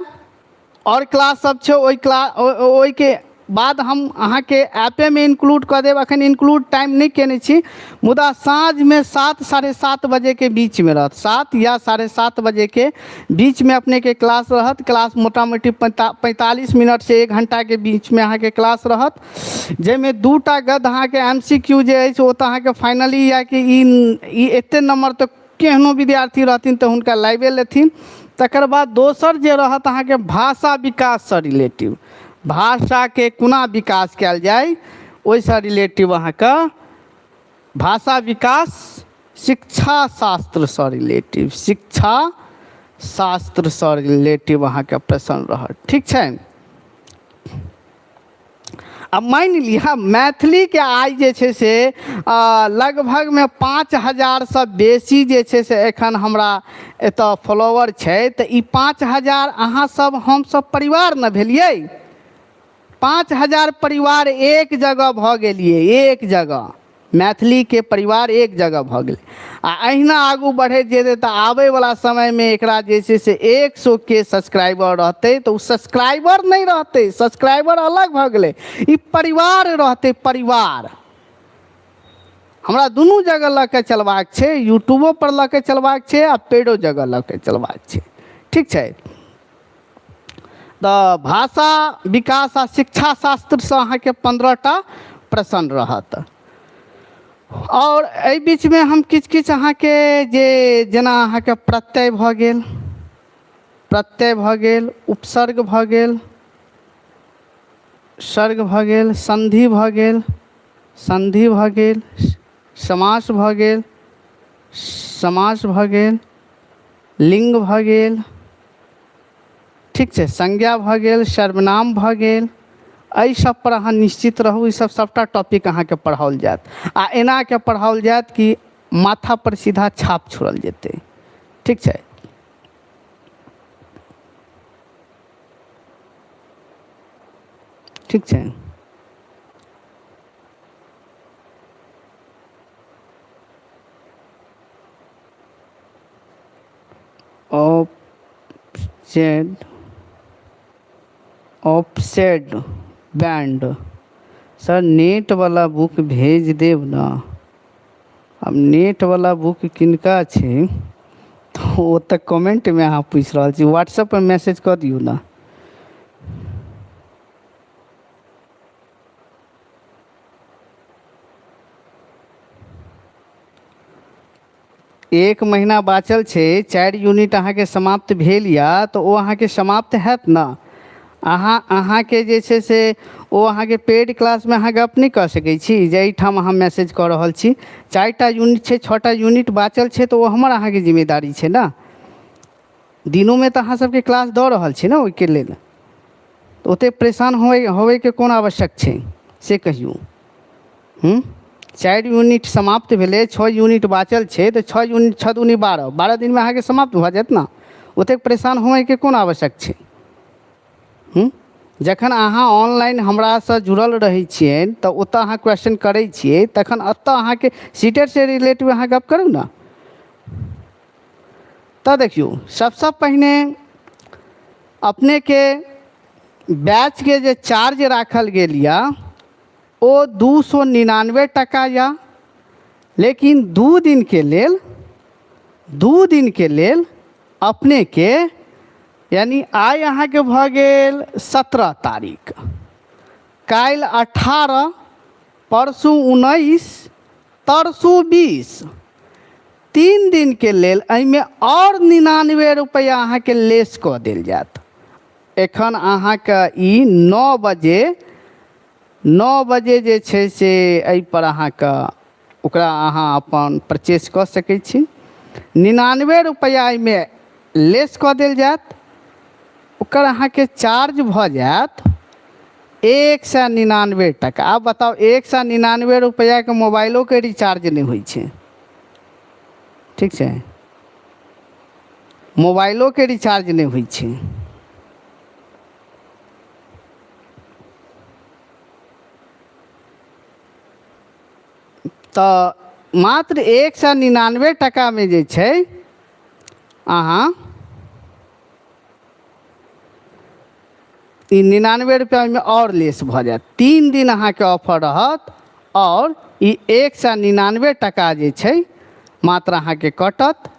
आओर क्लास सब छै ओहि क्लास ओहिके बाद हम अहाँके ऐपेमे इन्क्लूड कऽ देब। एखन इन्क्लूड टाइम नहि कयने छी, मुदा साँझमे 7 7:30 बजेके बीचमे रहत। 7 या 7:30 बजेके बीचमे अपनेके क्लास रहत। क्लास मोटा मोटी 45 मिनटसँ 1 घण्टाके बीचमे अहाँके क्लास रहत, जाहिमे 2टा गद्य अहाँके एम सी क्यू जे अछि ओ तऽ अहाँके फाइनली या कि ई एते नम्बर तऽ केहनो विद्यार्थी रहथिन तऽ हुनका लाइवे लेथिन। तकर बाद दोसर जे रहत अहाँके भाषा विकाससँ रिलेटिव, भाषाके कोना विकास कयल जाय ओहिसँ रिलेटिव अहाँके भाषा विकास शिक्षा शास्त्रसँ रिलेटिव, शिक्षा शास्त्रसँ रिलेटिव अहाँके प्रश्न रहत। ठीक छै। आ मानि लिअ मैथिलीके आइ जे छै से लगभगमे 5000सँ बेसी जे छै से एखन हमरा एतऽ फॉलोवर छै, तऽ ई 5000 अहाँ सब हमसब परिवार ने भेलियै। 5000 परिवार एक जगह भऽ गेलियै, एक जगह मैथिलीके परिवार एक जगह भऽ गेलै। आ अहिना आगू बढ़ैत जेतै तऽ आबैवला समयमे एकरा जे छै से 100 के सब्सक्राइबर रहतै, तऽ ओ सब्सक्राइबर नहि रहतै, सब्सक्राइबर अलग भऽ गेलै, ई परिवार रहतै। परिवार हमरा दुनू जगह लऽ के चलबाक छै, यूट्यूबो पर लऽ के चलबाक छै आ पेडो जगह लऽ के चलबाक छै। ठीक छै। तऽ भाषा विकास आ शिक्षा शास्त्रसँ अहाँके 15टा प्रश्न रहत। आओर एहि बीचमे हम किछु किछु अहाँके जे जेना अहाँके प्रत्यय भऽ गेल, प्रत्यय भऽ गेल, उपसर्ग भऽ गेल, सर्ग भऽ गेल, सन्धि भऽ गेल, सन्धि भऽ गेल, समास भऽ गेल, समास भऽ गेल, लिङ्ग भऽ गेल, ठीक छै, संज्ञा भऽ गेल, सर्वनाम भऽ गेल। एहि सब पर अहाँ निश्चित रहू, ई सब सबटा टॉपिक अहाँके पढ़ाओल जायत आ एनाके पढ़ाओल जायत कि माथा पर सीधा छाप छोड़ल जेतै। ठीक छै। ठीक छै। ऑफसेट, ऑफसेट बैंड सर नेटवला बुक भेज देब ने। आब नेटवला बुक किनका छै तऽ ओ तऽ कमेंटमे अहाँ पूछि रहल छी, व्हाट्सएप पर मैसेज कऽ दियौ ने। एक महीना बाँचल छै, 4 यूनिट अहाँके समाप्त भेल यऽ तऽ ओ अहाँके समाप्त हैत ने। अहाँके जे छै से ओ अहाँके पेड क्लासमे अहाँ गप नहि कऽ सकै छी जे एहिठाम अहाँ मैसेज कऽ रहल छी। 4टा यूनिट छै, 6टा यूनिट बाँचल छै, तऽ ओ हमर अहाँके जिम्मेदारी छै ने। दिनोमे तऽ अहाँ सबके क्लास दऽ रहल छी ने, ओहिके लेल तऽ ओतेक परेशान होबैके कोन आवश्यक छै से कहियौ। 4 यूनिट समाप्त भेलै, 6 यूनिट बाँचल छै, तऽ 6 यूनिट 6 दूनी 12, 12 दिनमे अहाँके समाप्त भऽ जायत ने। ओतेक परेशान होबैके कोन आवश्यक छै। जखन अहाँ ऑनलाइन हमरासँ जुड़ल रहै छियै तऽ ओतऽ अहाँ क्वेश्चन करै छियै, तखन एतऽ अहाँके सीटेटसँ रिलेटिव अहाँ गप करू ने। तऽ देखियौ सबसँ पहिने अपनेके बैचके जे चार्ज राखल गेल यऽ ओ 299 टका यऽ, लेकिन 2 दिनके लेल, 2 दिनके लेल अपनेके यानी आइ अहाँके भऽ गेल 17 तारीख, काल्हि 18, परसू 19, तरसू 20, 3 दिनके लेल एहिमे आओर 99 रुपैआ अहाँके लेस कऽ देल जायत। एखन अहाँके ई 9 बजे जे छै से एहिपर अहाँके ओकरा अहाँ अपन परचेज कऽ सकै छी। 99 रुपैआ एहिमे लेस कऽ देल जायत, ओकर अहाँके चार्ज भऽ जायत 199 टका। आब बताउ 199 रुपैआके मोबाइलोके रिचार्ज नहि होइ छै। ठीक छै, मोबाइलोके रिचार्ज नहि होइ छै। तऽ मात्र 199 टाकामे जे छै अहाँ ई 99 रुपैआ ओहिमे आओर लेस भऽ जायत। 3 दिन अहाँके ऑफर रहत आओर ई 199 टाका जे छै मात्र अहाँके कटत।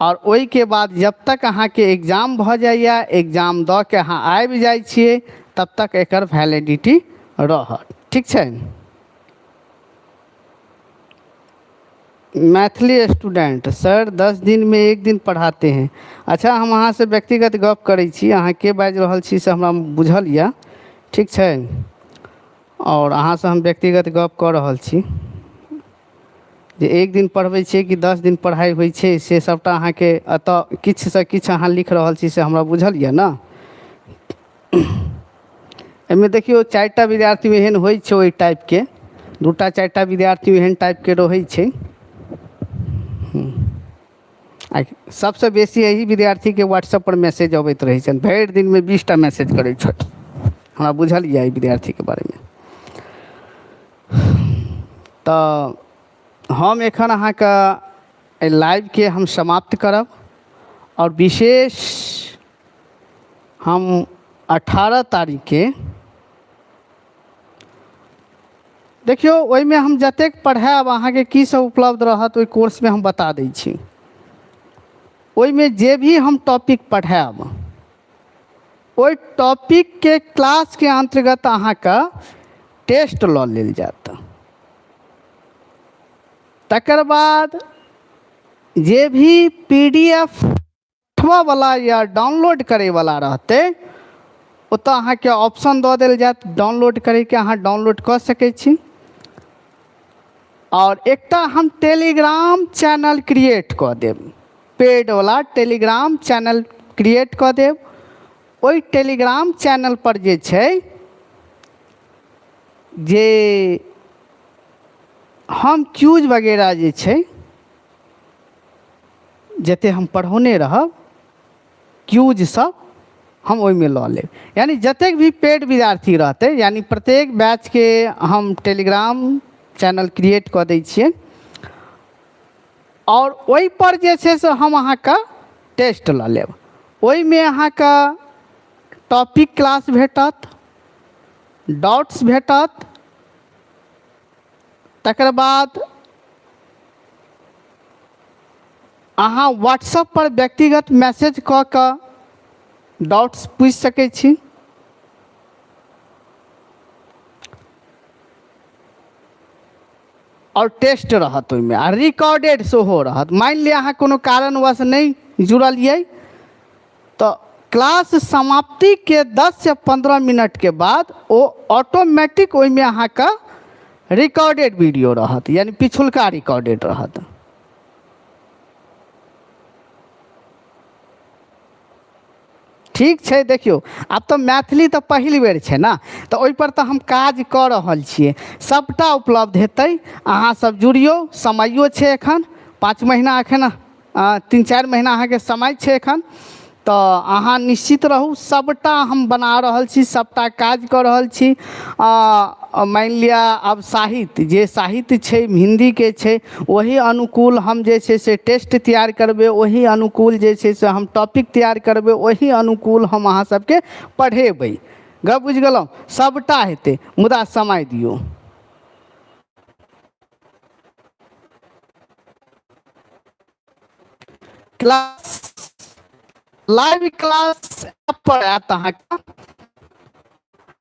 आओर ओहिके बाद जब तक अहाँके एग्जाम भऽ जाइए, एग्जाम दऽ के अहाँ आबि जाइ छियै, तब तक एकर वैलिडिटी रहत। ठीक छै। मैथिली स्टूडेंट सर 10 दिन में एक दिन पढ़ाते हैं। अच्छा, हम अहाँ से व्यक्तिगत गप करै छी, अहाँ के बाजि रहल छी से हमरा बुझल यऽ। ठीक छै, आओर अहाँसँ हम व्यक्तिगत गप कऽ रहल छी जे एक दिन पढ़बै छियै कि 10 दिन पढ़ाइ होइ छै, से सबटा अहाँके एतऽ किछुसँ किछु अहाँ लिख रहल छी से हमरा बुझल यऽ ने। एहिमे देखियौ 4टा विद्यार्थी एहन होइ छै ओहि टाइपके, 2टा 4टा विद्यार्थी एहन टाइपके रहै छै। आ सबसँ बेसी एहि विद्यार्थीके व्हाट्सएप पर मैसेज अबैत रहै छनि, भरि दिनमे 20टा मैसेज करै छथि। हमरा बुझल यऽ एहि विद्यार्थीके बारेमे। तऽ हम एखन अहाँके एहि लाइवके हम समाप्त करब आओर विशेष हम 18 तारीखके देखियौ ओहिमे हम जतेक पढ़ायब अहाँके की सब उपलब्ध रहत ओहि कोर्समे हम बता दै छी। ओहिमे जे भी हम टॉपिक पढ़ायब ओहि टॉपिकके क्लासके अन्तर्गत अहाँके टेस्ट लऽ लेल जायत। तकर बाद जे भी पी डी एफ पठबऽवला या डाउनलोड करैवला रहतै ओतऽ अहाँके ऑप्शन दऽ देल जायत डाउनलोड करैके, अहाँ डाउनलोड कऽ सकै छी। आओर एकटा हम टेलीग्राम चैनल क्रिएट कऽ देब, पेडवला टेलीग्राम चैनल क्रिएट कऽ देब। ओहि टेलीग्राम चैनल पर जे छै जे हम क्यूज वगैरह जे छै जते हम पढ़ौने रहब क्यूज सब हम ओहिमे लऽ लेब। यानी जतेक भी पेड विद्यार्थी रहतै, यानी प्रत्येक बैचके हम टेलीग्राम चैनल क्रिएट कऽ दै छियै आओर ओहिपर जे छै से हम अहाँके टेस्ट लऽ लेब। ओहिमे अहाँके टॉपिक क्लास भेटत, डाउट्स भेटत, तकर बाद अहाँ व्हाट्सएप पर व्यक्तिगत मैसेज कऽ कऽ डाउट्स पूछि सकै छी। आओर टेस्ट रहत ओहिमे आ रिकॉर्डेड सेहो रहत। मानि लिअ अहाँ कोनो कारणवश नहि जुड़लियै तऽ क्लास समाप्तिके 10 से 15 मिनटके बाद ओ ऑटोमेटिक ओहिमे अहाँके रिकॉर्डेड वीडियो रहत, यानी पिछुलका रिकॉर्डेड रहत। ठीक छै। देखियौ आब तऽ मैथिली तऽ पहिल बेर छै ने, तऽ ओहिपर तऽ हम काज कऽ रहल छियै, सभटा उपलब्ध हेतै। अहाँ सब जुड़ियौ, समयो छै एखन 5 महीना, एखन 3-4 महीना अहाँके समय छै एखन, तऽ अहाँ निश्चित रहू। सभटा हम बना रहल छी, सभटा काज कऽ रहल छी। मानि लिअ आब साहित्य जे साहित्य छै हिन्दीके छै, ओहि अनुकूल हम जे छै से टेस्ट तैयार करबै, ओहि अनुकूल जे छै से हम टॉपिक तैयार करबै, ओहि अनुकूल हम अहाँ सबके पढ़ेबै। गप बुझि गेलहुँ? सभटा हेतै, मुदा समय दियौ। क्लास लाइव क्लास ऐप पर आयत अहाँके।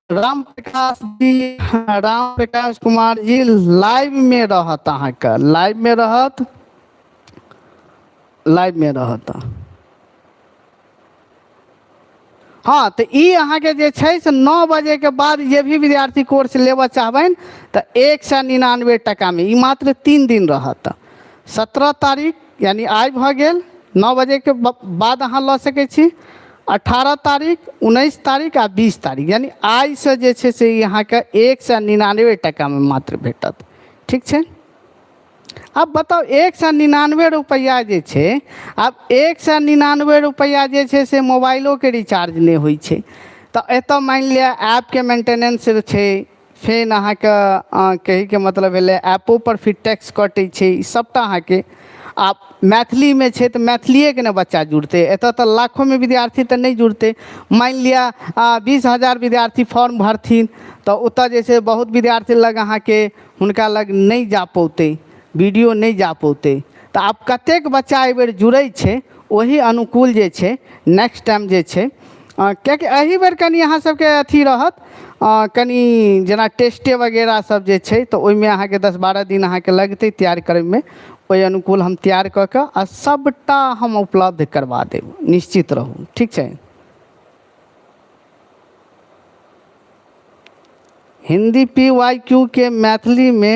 राम प्रकाश जी, राम प्रकाश कुमार जी लाइव में रहत, अहाँके लाइव में रहत, लाइव में रहत। हाँ, तऽ ई अहाँके जे छै से 9 बजे के बाद जे भी विद्यार्थी कोर्स लेबऽ चाहबनि तऽ 199 टाकामे ई मात्र 3 दिन रहत। 17 तारीख यानी आइ भऽ गेल, 9 बजेके बाद अहाँ लऽ सकै छी। 18 तारीख, 19 तारीख आ 20 तारीख, यानी आइसँ जे छै से ई अहाँके 199 टाकामे मात्र भेटत। ठीक छै। आब बताउ 199 रुपैआ जे छै, आब 199 रुपैआ जे छै से मोबाइलोके रिचार्ज नहि होइ छै। तऽ एतऽ मानि लिअ ऐपके मेंटेनेंस छै, फेर अहाँके कहैके मतलब भेलै ऐपोपर फिर टैक्स कटै छै, ई सभटा अहाँके। आब मैथिलीमे छै तऽ मैथिलिएके ने बच्चा जुड़तै, एतऽ तऽ लाखोमे विद्यार्थी तऽ नहि जुड़तै। मानि लिअ 20,000 विद्यार्थी फॉर्म भरथिन तऽ ओतऽ जे छै बहुत विद्यार्थी लग अहाँके हुनका लग नहि जा पौतै, वीडियो नहि जा पौतै। तऽ आब कतेक बच्चा एहिबेर जुड़ै छै ओहि अनुकूल जे छै नेक्स्ट टाइम जे छै, कियाकि एहि बेर कनि अहाँ सबके अथी रहत, कनि जेना टेस्टे वगैरह सब जे छै तऽ ओहिमे अहाँके 10-12 दिन अहाँके लगतै तैयार करैमे। ओहि अनुकूल हम तैयार कऽ कऽ आ सबटा हम उपलब्ध करबा देब, निश्चित रहू, ठीक छै। हिंदी पी वाई क्यू के मैथिलीमे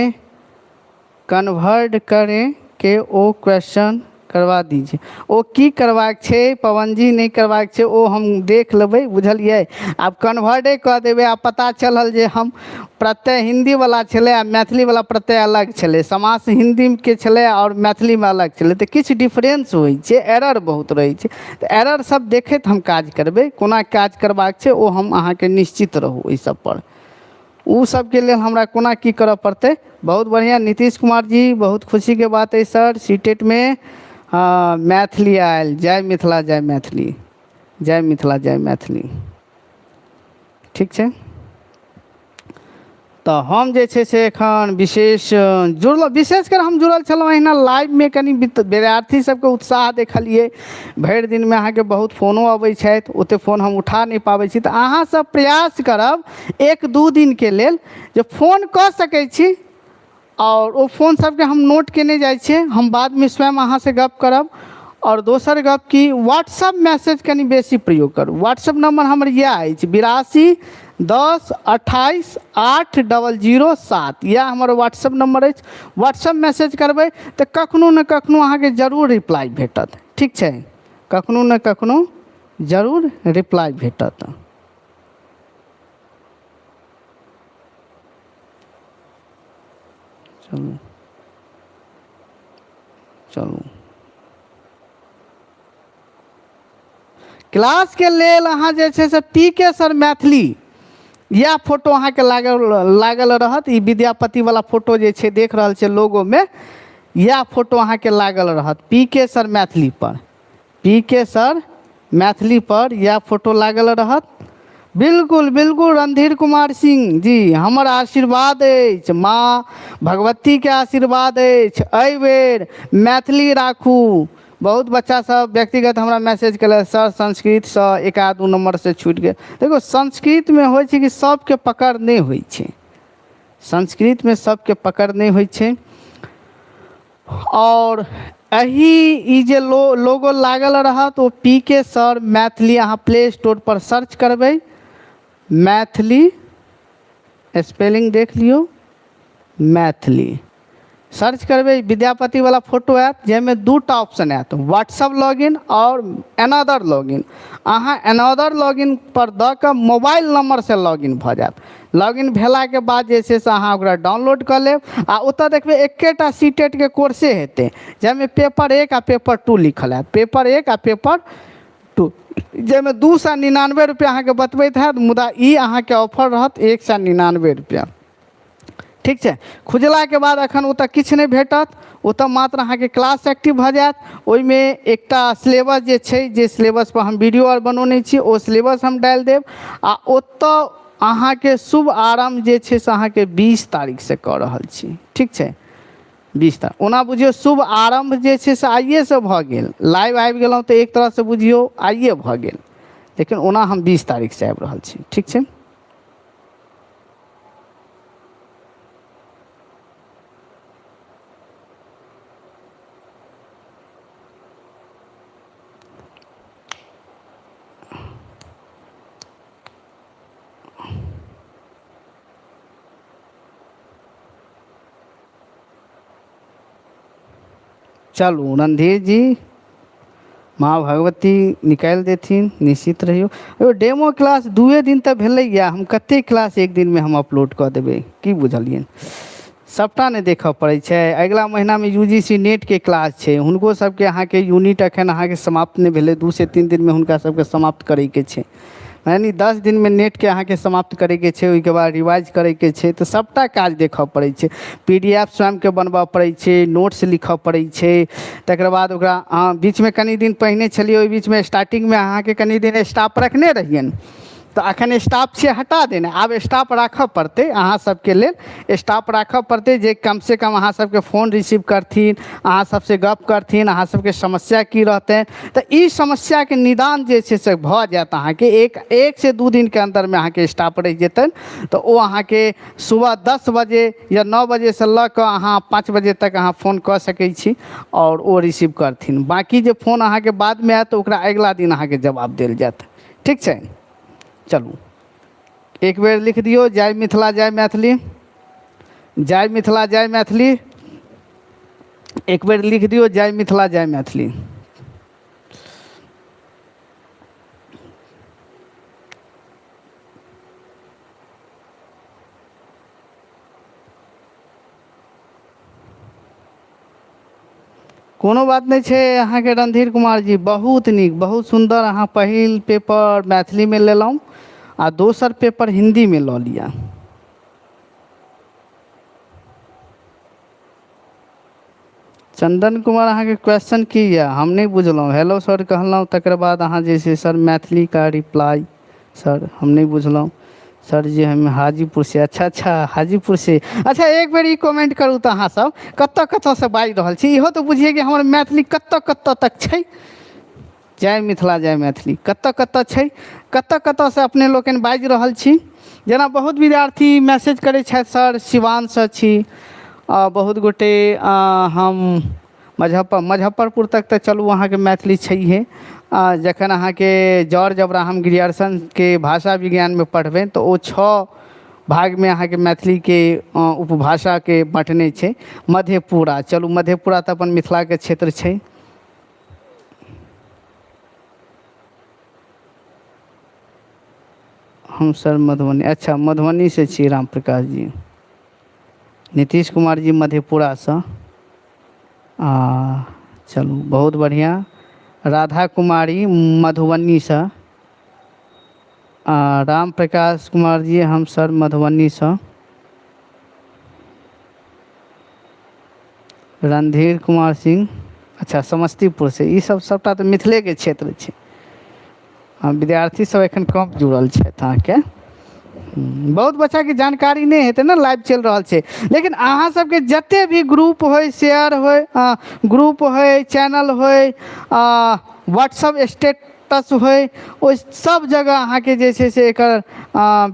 कन्वर्ट करें के ओ क्वेश्चन करवा दीजिए। ओ की करबाक छै पवन जी, नहि करबाक छै ओ हम देख लेबै, बुझलियै। आब कन्वर्टे कऽ देबै। आब पता चलल जे हम प्रत्यय हिन्दीवला छलै आ मैथिलीवला प्रत्यय अलग छलै, समास हिन्दीके छलै आओर मैथिलीमे अलग छलै, तऽ किछु डिफरेंस होइ छै, एरर बहुत रहै छै। तऽ एरर सब देखैत हम काज करबै, कोना काज करबाक छै ओ हम अहाँके निश्चित रहू ओहि सबपर। ओ सबके लेल हमरा कोना की करऽ पड़तै। बहुत बढ़िआँ नीतीश कुमार जी, बहुत खुशीके बात अइ सर, सी टेटमे हँ मैथिली आयल। जय मिथिला जय मैथिली, जय मिथिला जय मैथिली। ठीक छै, तऽ हम जे छै से एखन विशेष जुड़लहुँ, विशेष कर हम जुड़ल छलहुँ अहिना लाइवमे। कनि विद्यार्थी सबके उत्साह देखलियै। भरि दिनमे अहाँके बहुत फोनो अबै छथि, ओतेक फोन हम उठा नहि पाबै छी। तऽ अहाँ सब प्रयास करब 1-2 दिनके लेल जे फोन कऽ सकै छी, आओर ओ फोन सबके हम नोट केने जाइ छियै, हम बादमे स्वयं अहाँसँ गप करब। आओर दोसर गप कि व्हाट्सअप मैसेज कनि बेसी प्रयोग करू। व्हाट्सअप नंबर हमर इएह अछि, 82 10 28 8 00 7, इएह हमर व्हाट्सअप नंबर अछि। व्हाट्सअप मैसेज करबै तऽ कखनो ने कखनो अहाँके जरूर रिप्लाई भेटत, ठीक छै, कखनो ने कखनो जरूर रिप्लाई भेटत। चलू चलू, क्लासके लेल अहाँ जे छै से पी के सर मैथिली इएह फोटो अहाँके लागल लागल रहत। ई विद्यापतिवला फोटो जे छै देख रहल छियै लोगोमे, इएह फोटो अहाँके लागल रहत पी के सर मैथिली पर, पी के सर मैथिली पर इएह फोटो लागल रहत। बिल्कुल बिल्कुल रणधीर कुमार सिंह जी, हमर आशीर्वाद अछि, माँ भगवतीके आशीर्वाद अछि, एहिबेर मैथिली राखू। बहुत बच्चा सब व्यक्तिगत हमरा मैसेज केलक, सर संस्कृतसँ एक आध दू नम्बरसँ छूटि गेल। देखियौ संस्कृतमे होइ छै कि सबके पकड़ नहि होइ छै, संस्कृतमे सबके पकड़ नहि होइ छै। आओर एहि ई जे लोगो लागल रहत ओ पी के सर मैथिली, अहाँ प्ले स्टोर पर सर्च करबै मैथिली, स्पेलिंग देख लियौ, मैथिली सर्च करबै, विद्यापतिवला फोटो आयत, जाहिमे दूटा ऑप्शन आयत, व्हाट्सअप लॉगिन आओर अनदर लॉगिन। अहाँ अनदर लॉगिन पर दऽ कऽ मोबाइल नम्बरसँ लॉगिन भऽ जायत। लॉगिन भेलाके बाद जे छै से अहाँ ओकरा डाउनलोड कऽ लेब आ ओतऽ देखबै एकेटा सी टेटके कोर्से हेतै, जाहिमे पेपर 1 आ पेपर 2 लिखल हैत, पेपर 1 आ पेपर 2, जाहिमे 299 रुपैआ अहाँके बतबैत हैत, मुदा ई अहाँके ऑफर रहत 199 रुपैआ, ठीक छै। खुजलाके बाद एखन ओतऽ किछु नहि भेटत, ओतऽ मात्र अहाँके क्लास एक्टिव भऽ जायत। ओहिमे एकटा सिलेबस जे छै, जे सिलेबसपर हम वीडियो आर बनौने छी, ओ सिलेबस हम डालि देब आ ओतऽ अहाँके शुभ आरम्भ जे छै से अहाँके 20 तारीखसँ कऽ रहल छी, ठीक छै, 20 तारीख। ओना बुझियौ शुभ आरम्भ जे छै से आइएसँ भऽ गेल, लाइव आबि गेलहुँ तऽ एक तरहसँ बुझियौ आइए भऽ गेल, लेकिन ओना हम 20 तारीखसँ आबि रहल छी, ठीक छै। चलू रणधीर जी, माँ भगवती निकालि देथिन, निश्चित रहियौ। यौ डेमो क्लास 2 दिन तऽ भेलैए, हम कतेक क्लास एक दिनमे हम अपलोड कऽ देबै, की बुझलियै, सभटा नहि देखऽ पड़ै छै। अगिला महीनामे यू जी सी नेटके क्लास छै, हुनको सबके अहाँके यूनिट एखन अहाँके समाप्त नहि भेलै, 2 से 3 दिनमे हुनका सबके समाप्त करैके छै। यानी 10 दिनमे नेटके अहाँके समाप्त करैके छै, ओहिके बाद रिवाइज करैके छै, तऽ सभटा काज देखऽ पड़ै छै। पी डी एफ स्वयंके बनबऽ पड़ै छै, नोट्स लिखऽ पड़ै छै, तकर बाद ओकरा अहाँ बीचमे कनि दिन पहिने छलियै, ओहि बीचमे स्टार्टिंगमे अहाँके कनि दिन स्टाफ रखने रहियनि, तऽ अखन स्टाफ छै हटा देने, आब स्टाफ राखऽ पड़तै अहाँ सबके लेल, स्टाफ राखऽ पड़तै जे कमसँ कम अहाँ सबके फोन रिसीव करथिन, अहाँ सबसँ गप करथिन, अहाँ सबके समस्या की रहतै। तऽ ई समस्याके निदान जे छै से भऽ जायत अहाँके 1 से 2 दिनके अन्दरमे अहाँके स्टाफ रहि जेतनि, तऽ ओ अहाँके सुबह 10 बजे या 9 बजेसँ लऽ कऽ अहाँ 5 बजे तक अहाँ फोन कऽ सकै छी आओर ओ रिसीव करथिन। बाँकी जे फोन अहाँके बादमे आयत तऽ ओकरा अगिला दिन अहाँके जवाब देल जायत। ठीक छै, चलू एक बेर लिख दियौ जय मिथिला जय मैथिली, जय मिथिला जय मैथिली। एक बेर लिख दियौ जय मिथिला जय मैथिली। कोनो बात नहि छै अहाँके रणधीर कुमार जी, बहुत नीक, बहुत सुन्दर। अहाँ पहिल पेपर मैथिलीमे लेलहुँ आ दोसर पेपर हिन्दीमे लऽ लिअ। चंदन कुमार अहाँके क्वेश्चन की यऽ, हम नहि बुझलहुँ। हेलो सर कहलहुँ, तकर बाद अहाँ जे छै सर मैथिली का रिप्लाई सर हम नहि बुझलहुँ सर जी, हम हाजीपुर से। अच्छा अच्छा, हाजीपुर से। अच्छा एक बेर ई कमेंट करू तऽ अहाँ सब कतऽ कतऽसँ बाजि रहल छी, इहो तऽ बुझियै कि हमर मैथिली कतऽ कतऽ तक छै। जय मिथिला जय मैथिली। कतऽ कतऽ छै, कतऽ कतऽसँ अपने लोकनि बाजि रहल छी। जेना बहुत विद्यार्थी मैसेज करै छथि सर सिवानसँ छी, बहुत गोटे हम मुजफ्फरपुर तक तऽ चलू अहाँके मैथिली छैहे। जखन अहाँके जॉर्ज अब्राहम ग्रियर्सनके भाषा विज्ञानमे पढ़बै तऽ ओ 6 भागमे अहाँके मैथिलीके उपभाषाके बँटने छै। मधेपुरा, चलू मधेपुरा तऽ अपन मिथिलाके क्षेत्र छै। हम सर मधुबनी, अच्छा मधुबनीसँ छी राम प्रकाश जी। नीतीश कुमार जी मधेपुरासँ, आ चलू बहुत बढ़िआँ। राधा कुमारी मधुबनीसँ, आ राम प्रकाश कुमार जी हम सर मधुबनीसँ। रणधीर कुमार सिंह अच्छा समस्तीपुरसँ। ई सब सबटा तऽ मिथिलेके क्षेत्र छै। विद्यार्थी सब एखन कम जुड़ल छथि अहाँके, बहुत बच्चाके जानकारी नहि हेतै ने लाइव चलि रहल छै। लेकिन अहाँ सबके जते भी ग्रुप होइ, शेयर होइ, ग्रुप होइ, चैनल होइ, व्हाट्सअप स्टेटस होइ, ओहि सब जगह अहाँके जे छै से एकर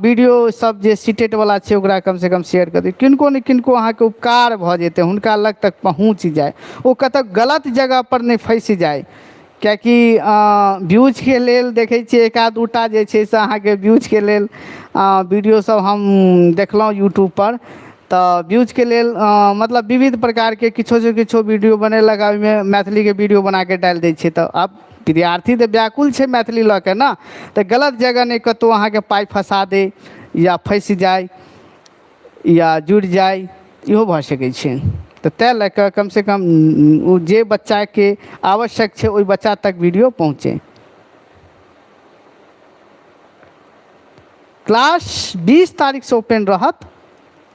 वीडियो सब जे सीटेट वाला छै ओकरा कम से कम शेयर कऽ दियौ। किनको ने किनको अहाँके उपकार भऽ जेतै, हुनका लग तक पहुँच जाय, ओ कतऽ गलत जगह पर नहि फँसि जाय। किएकि व्यूजके लेल देखै छियै एक आध दूटा जे छै से अहाँके व्यूजके लेल वीडियो सब हम देखलहुँ यूट्यूबपर, तऽ व्यूजके लेल मतलब विविध प्रकारके किछो से किछो वीडियो बनेलक, ओहिमे मैथिलीके वीडियो बनाके डालि दै छै। तऽ आब विद्यार्थी तऽ व्याकुल छै मैथिली लऽ के ने, तऽ गलत जगह नहि कतहु अहाँके पाइ फँसा दै या फँसि जाइ या जुड़ि जाइ, इहो भऽ सकै छै। तऽ ताहि लऽ कऽ कमसँ कम ओ जे बच्चाके आवश्यक छै ओहि बच्चा तक वीडियो पहुँचै। क्लास 20 तारीखसँ ओपन रहत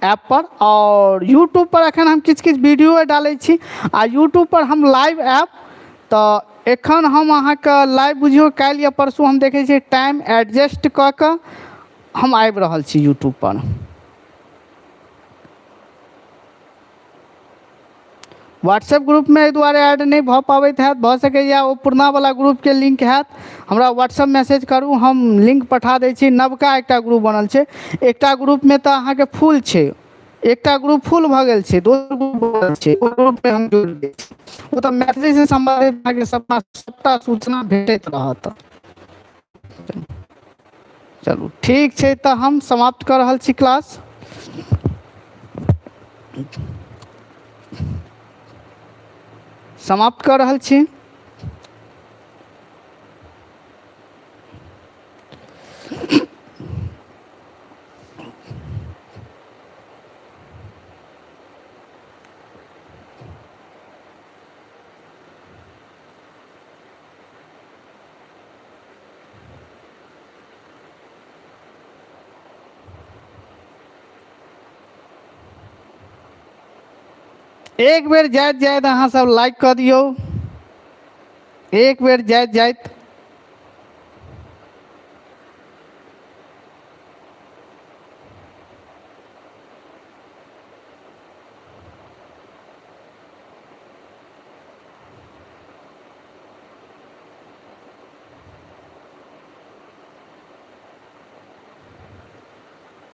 ऐप पर आओर यूट्यूब पर। एखन हम किछु किछु वीडियो डालै छी आ यूट्यूब पर हम लाइव आयब। तऽ एखन हम अहाँके लाइव बुझियौ काल्हि या परसू हम देखै छियै टाइम एडजस्ट कऽ कऽ हम आबि रहल छी यूट्यूब पर। व्हाट्सएप ग्रुपमे एहि दुआरे ऐड नहि भऽ पाबैत हैत, भऽ सकैए ओ पुरनावला ग्रुपके लिंक हैत। हमरा व्हाट्सएप मैसेज करू, हम लिंक पठा दै छी। नवका एकटा ग्रुप बनल छै, एकटा ग्रुपमे तऽ अहाँके फुल छै, एकटा ग्रुप फुल भऽ गेल छै, दोसर ग्रुप बनल छै, ओहि ग्रुपमे हम जोड़ि दै छी। ओ तऽ मैथिलीसँ सम्बन्धित अहाँके सबटा सबटा सूचना भेटैत रहत। चलू ठीक छै, तऽ हम समाप्त कऽ रहल छी क्लास, समाप्त कऽ रहल छी। एक बेर जाइत जाइत अहाँ सब लाइक कऽ दियौ, एक बेर जाइत जाइत।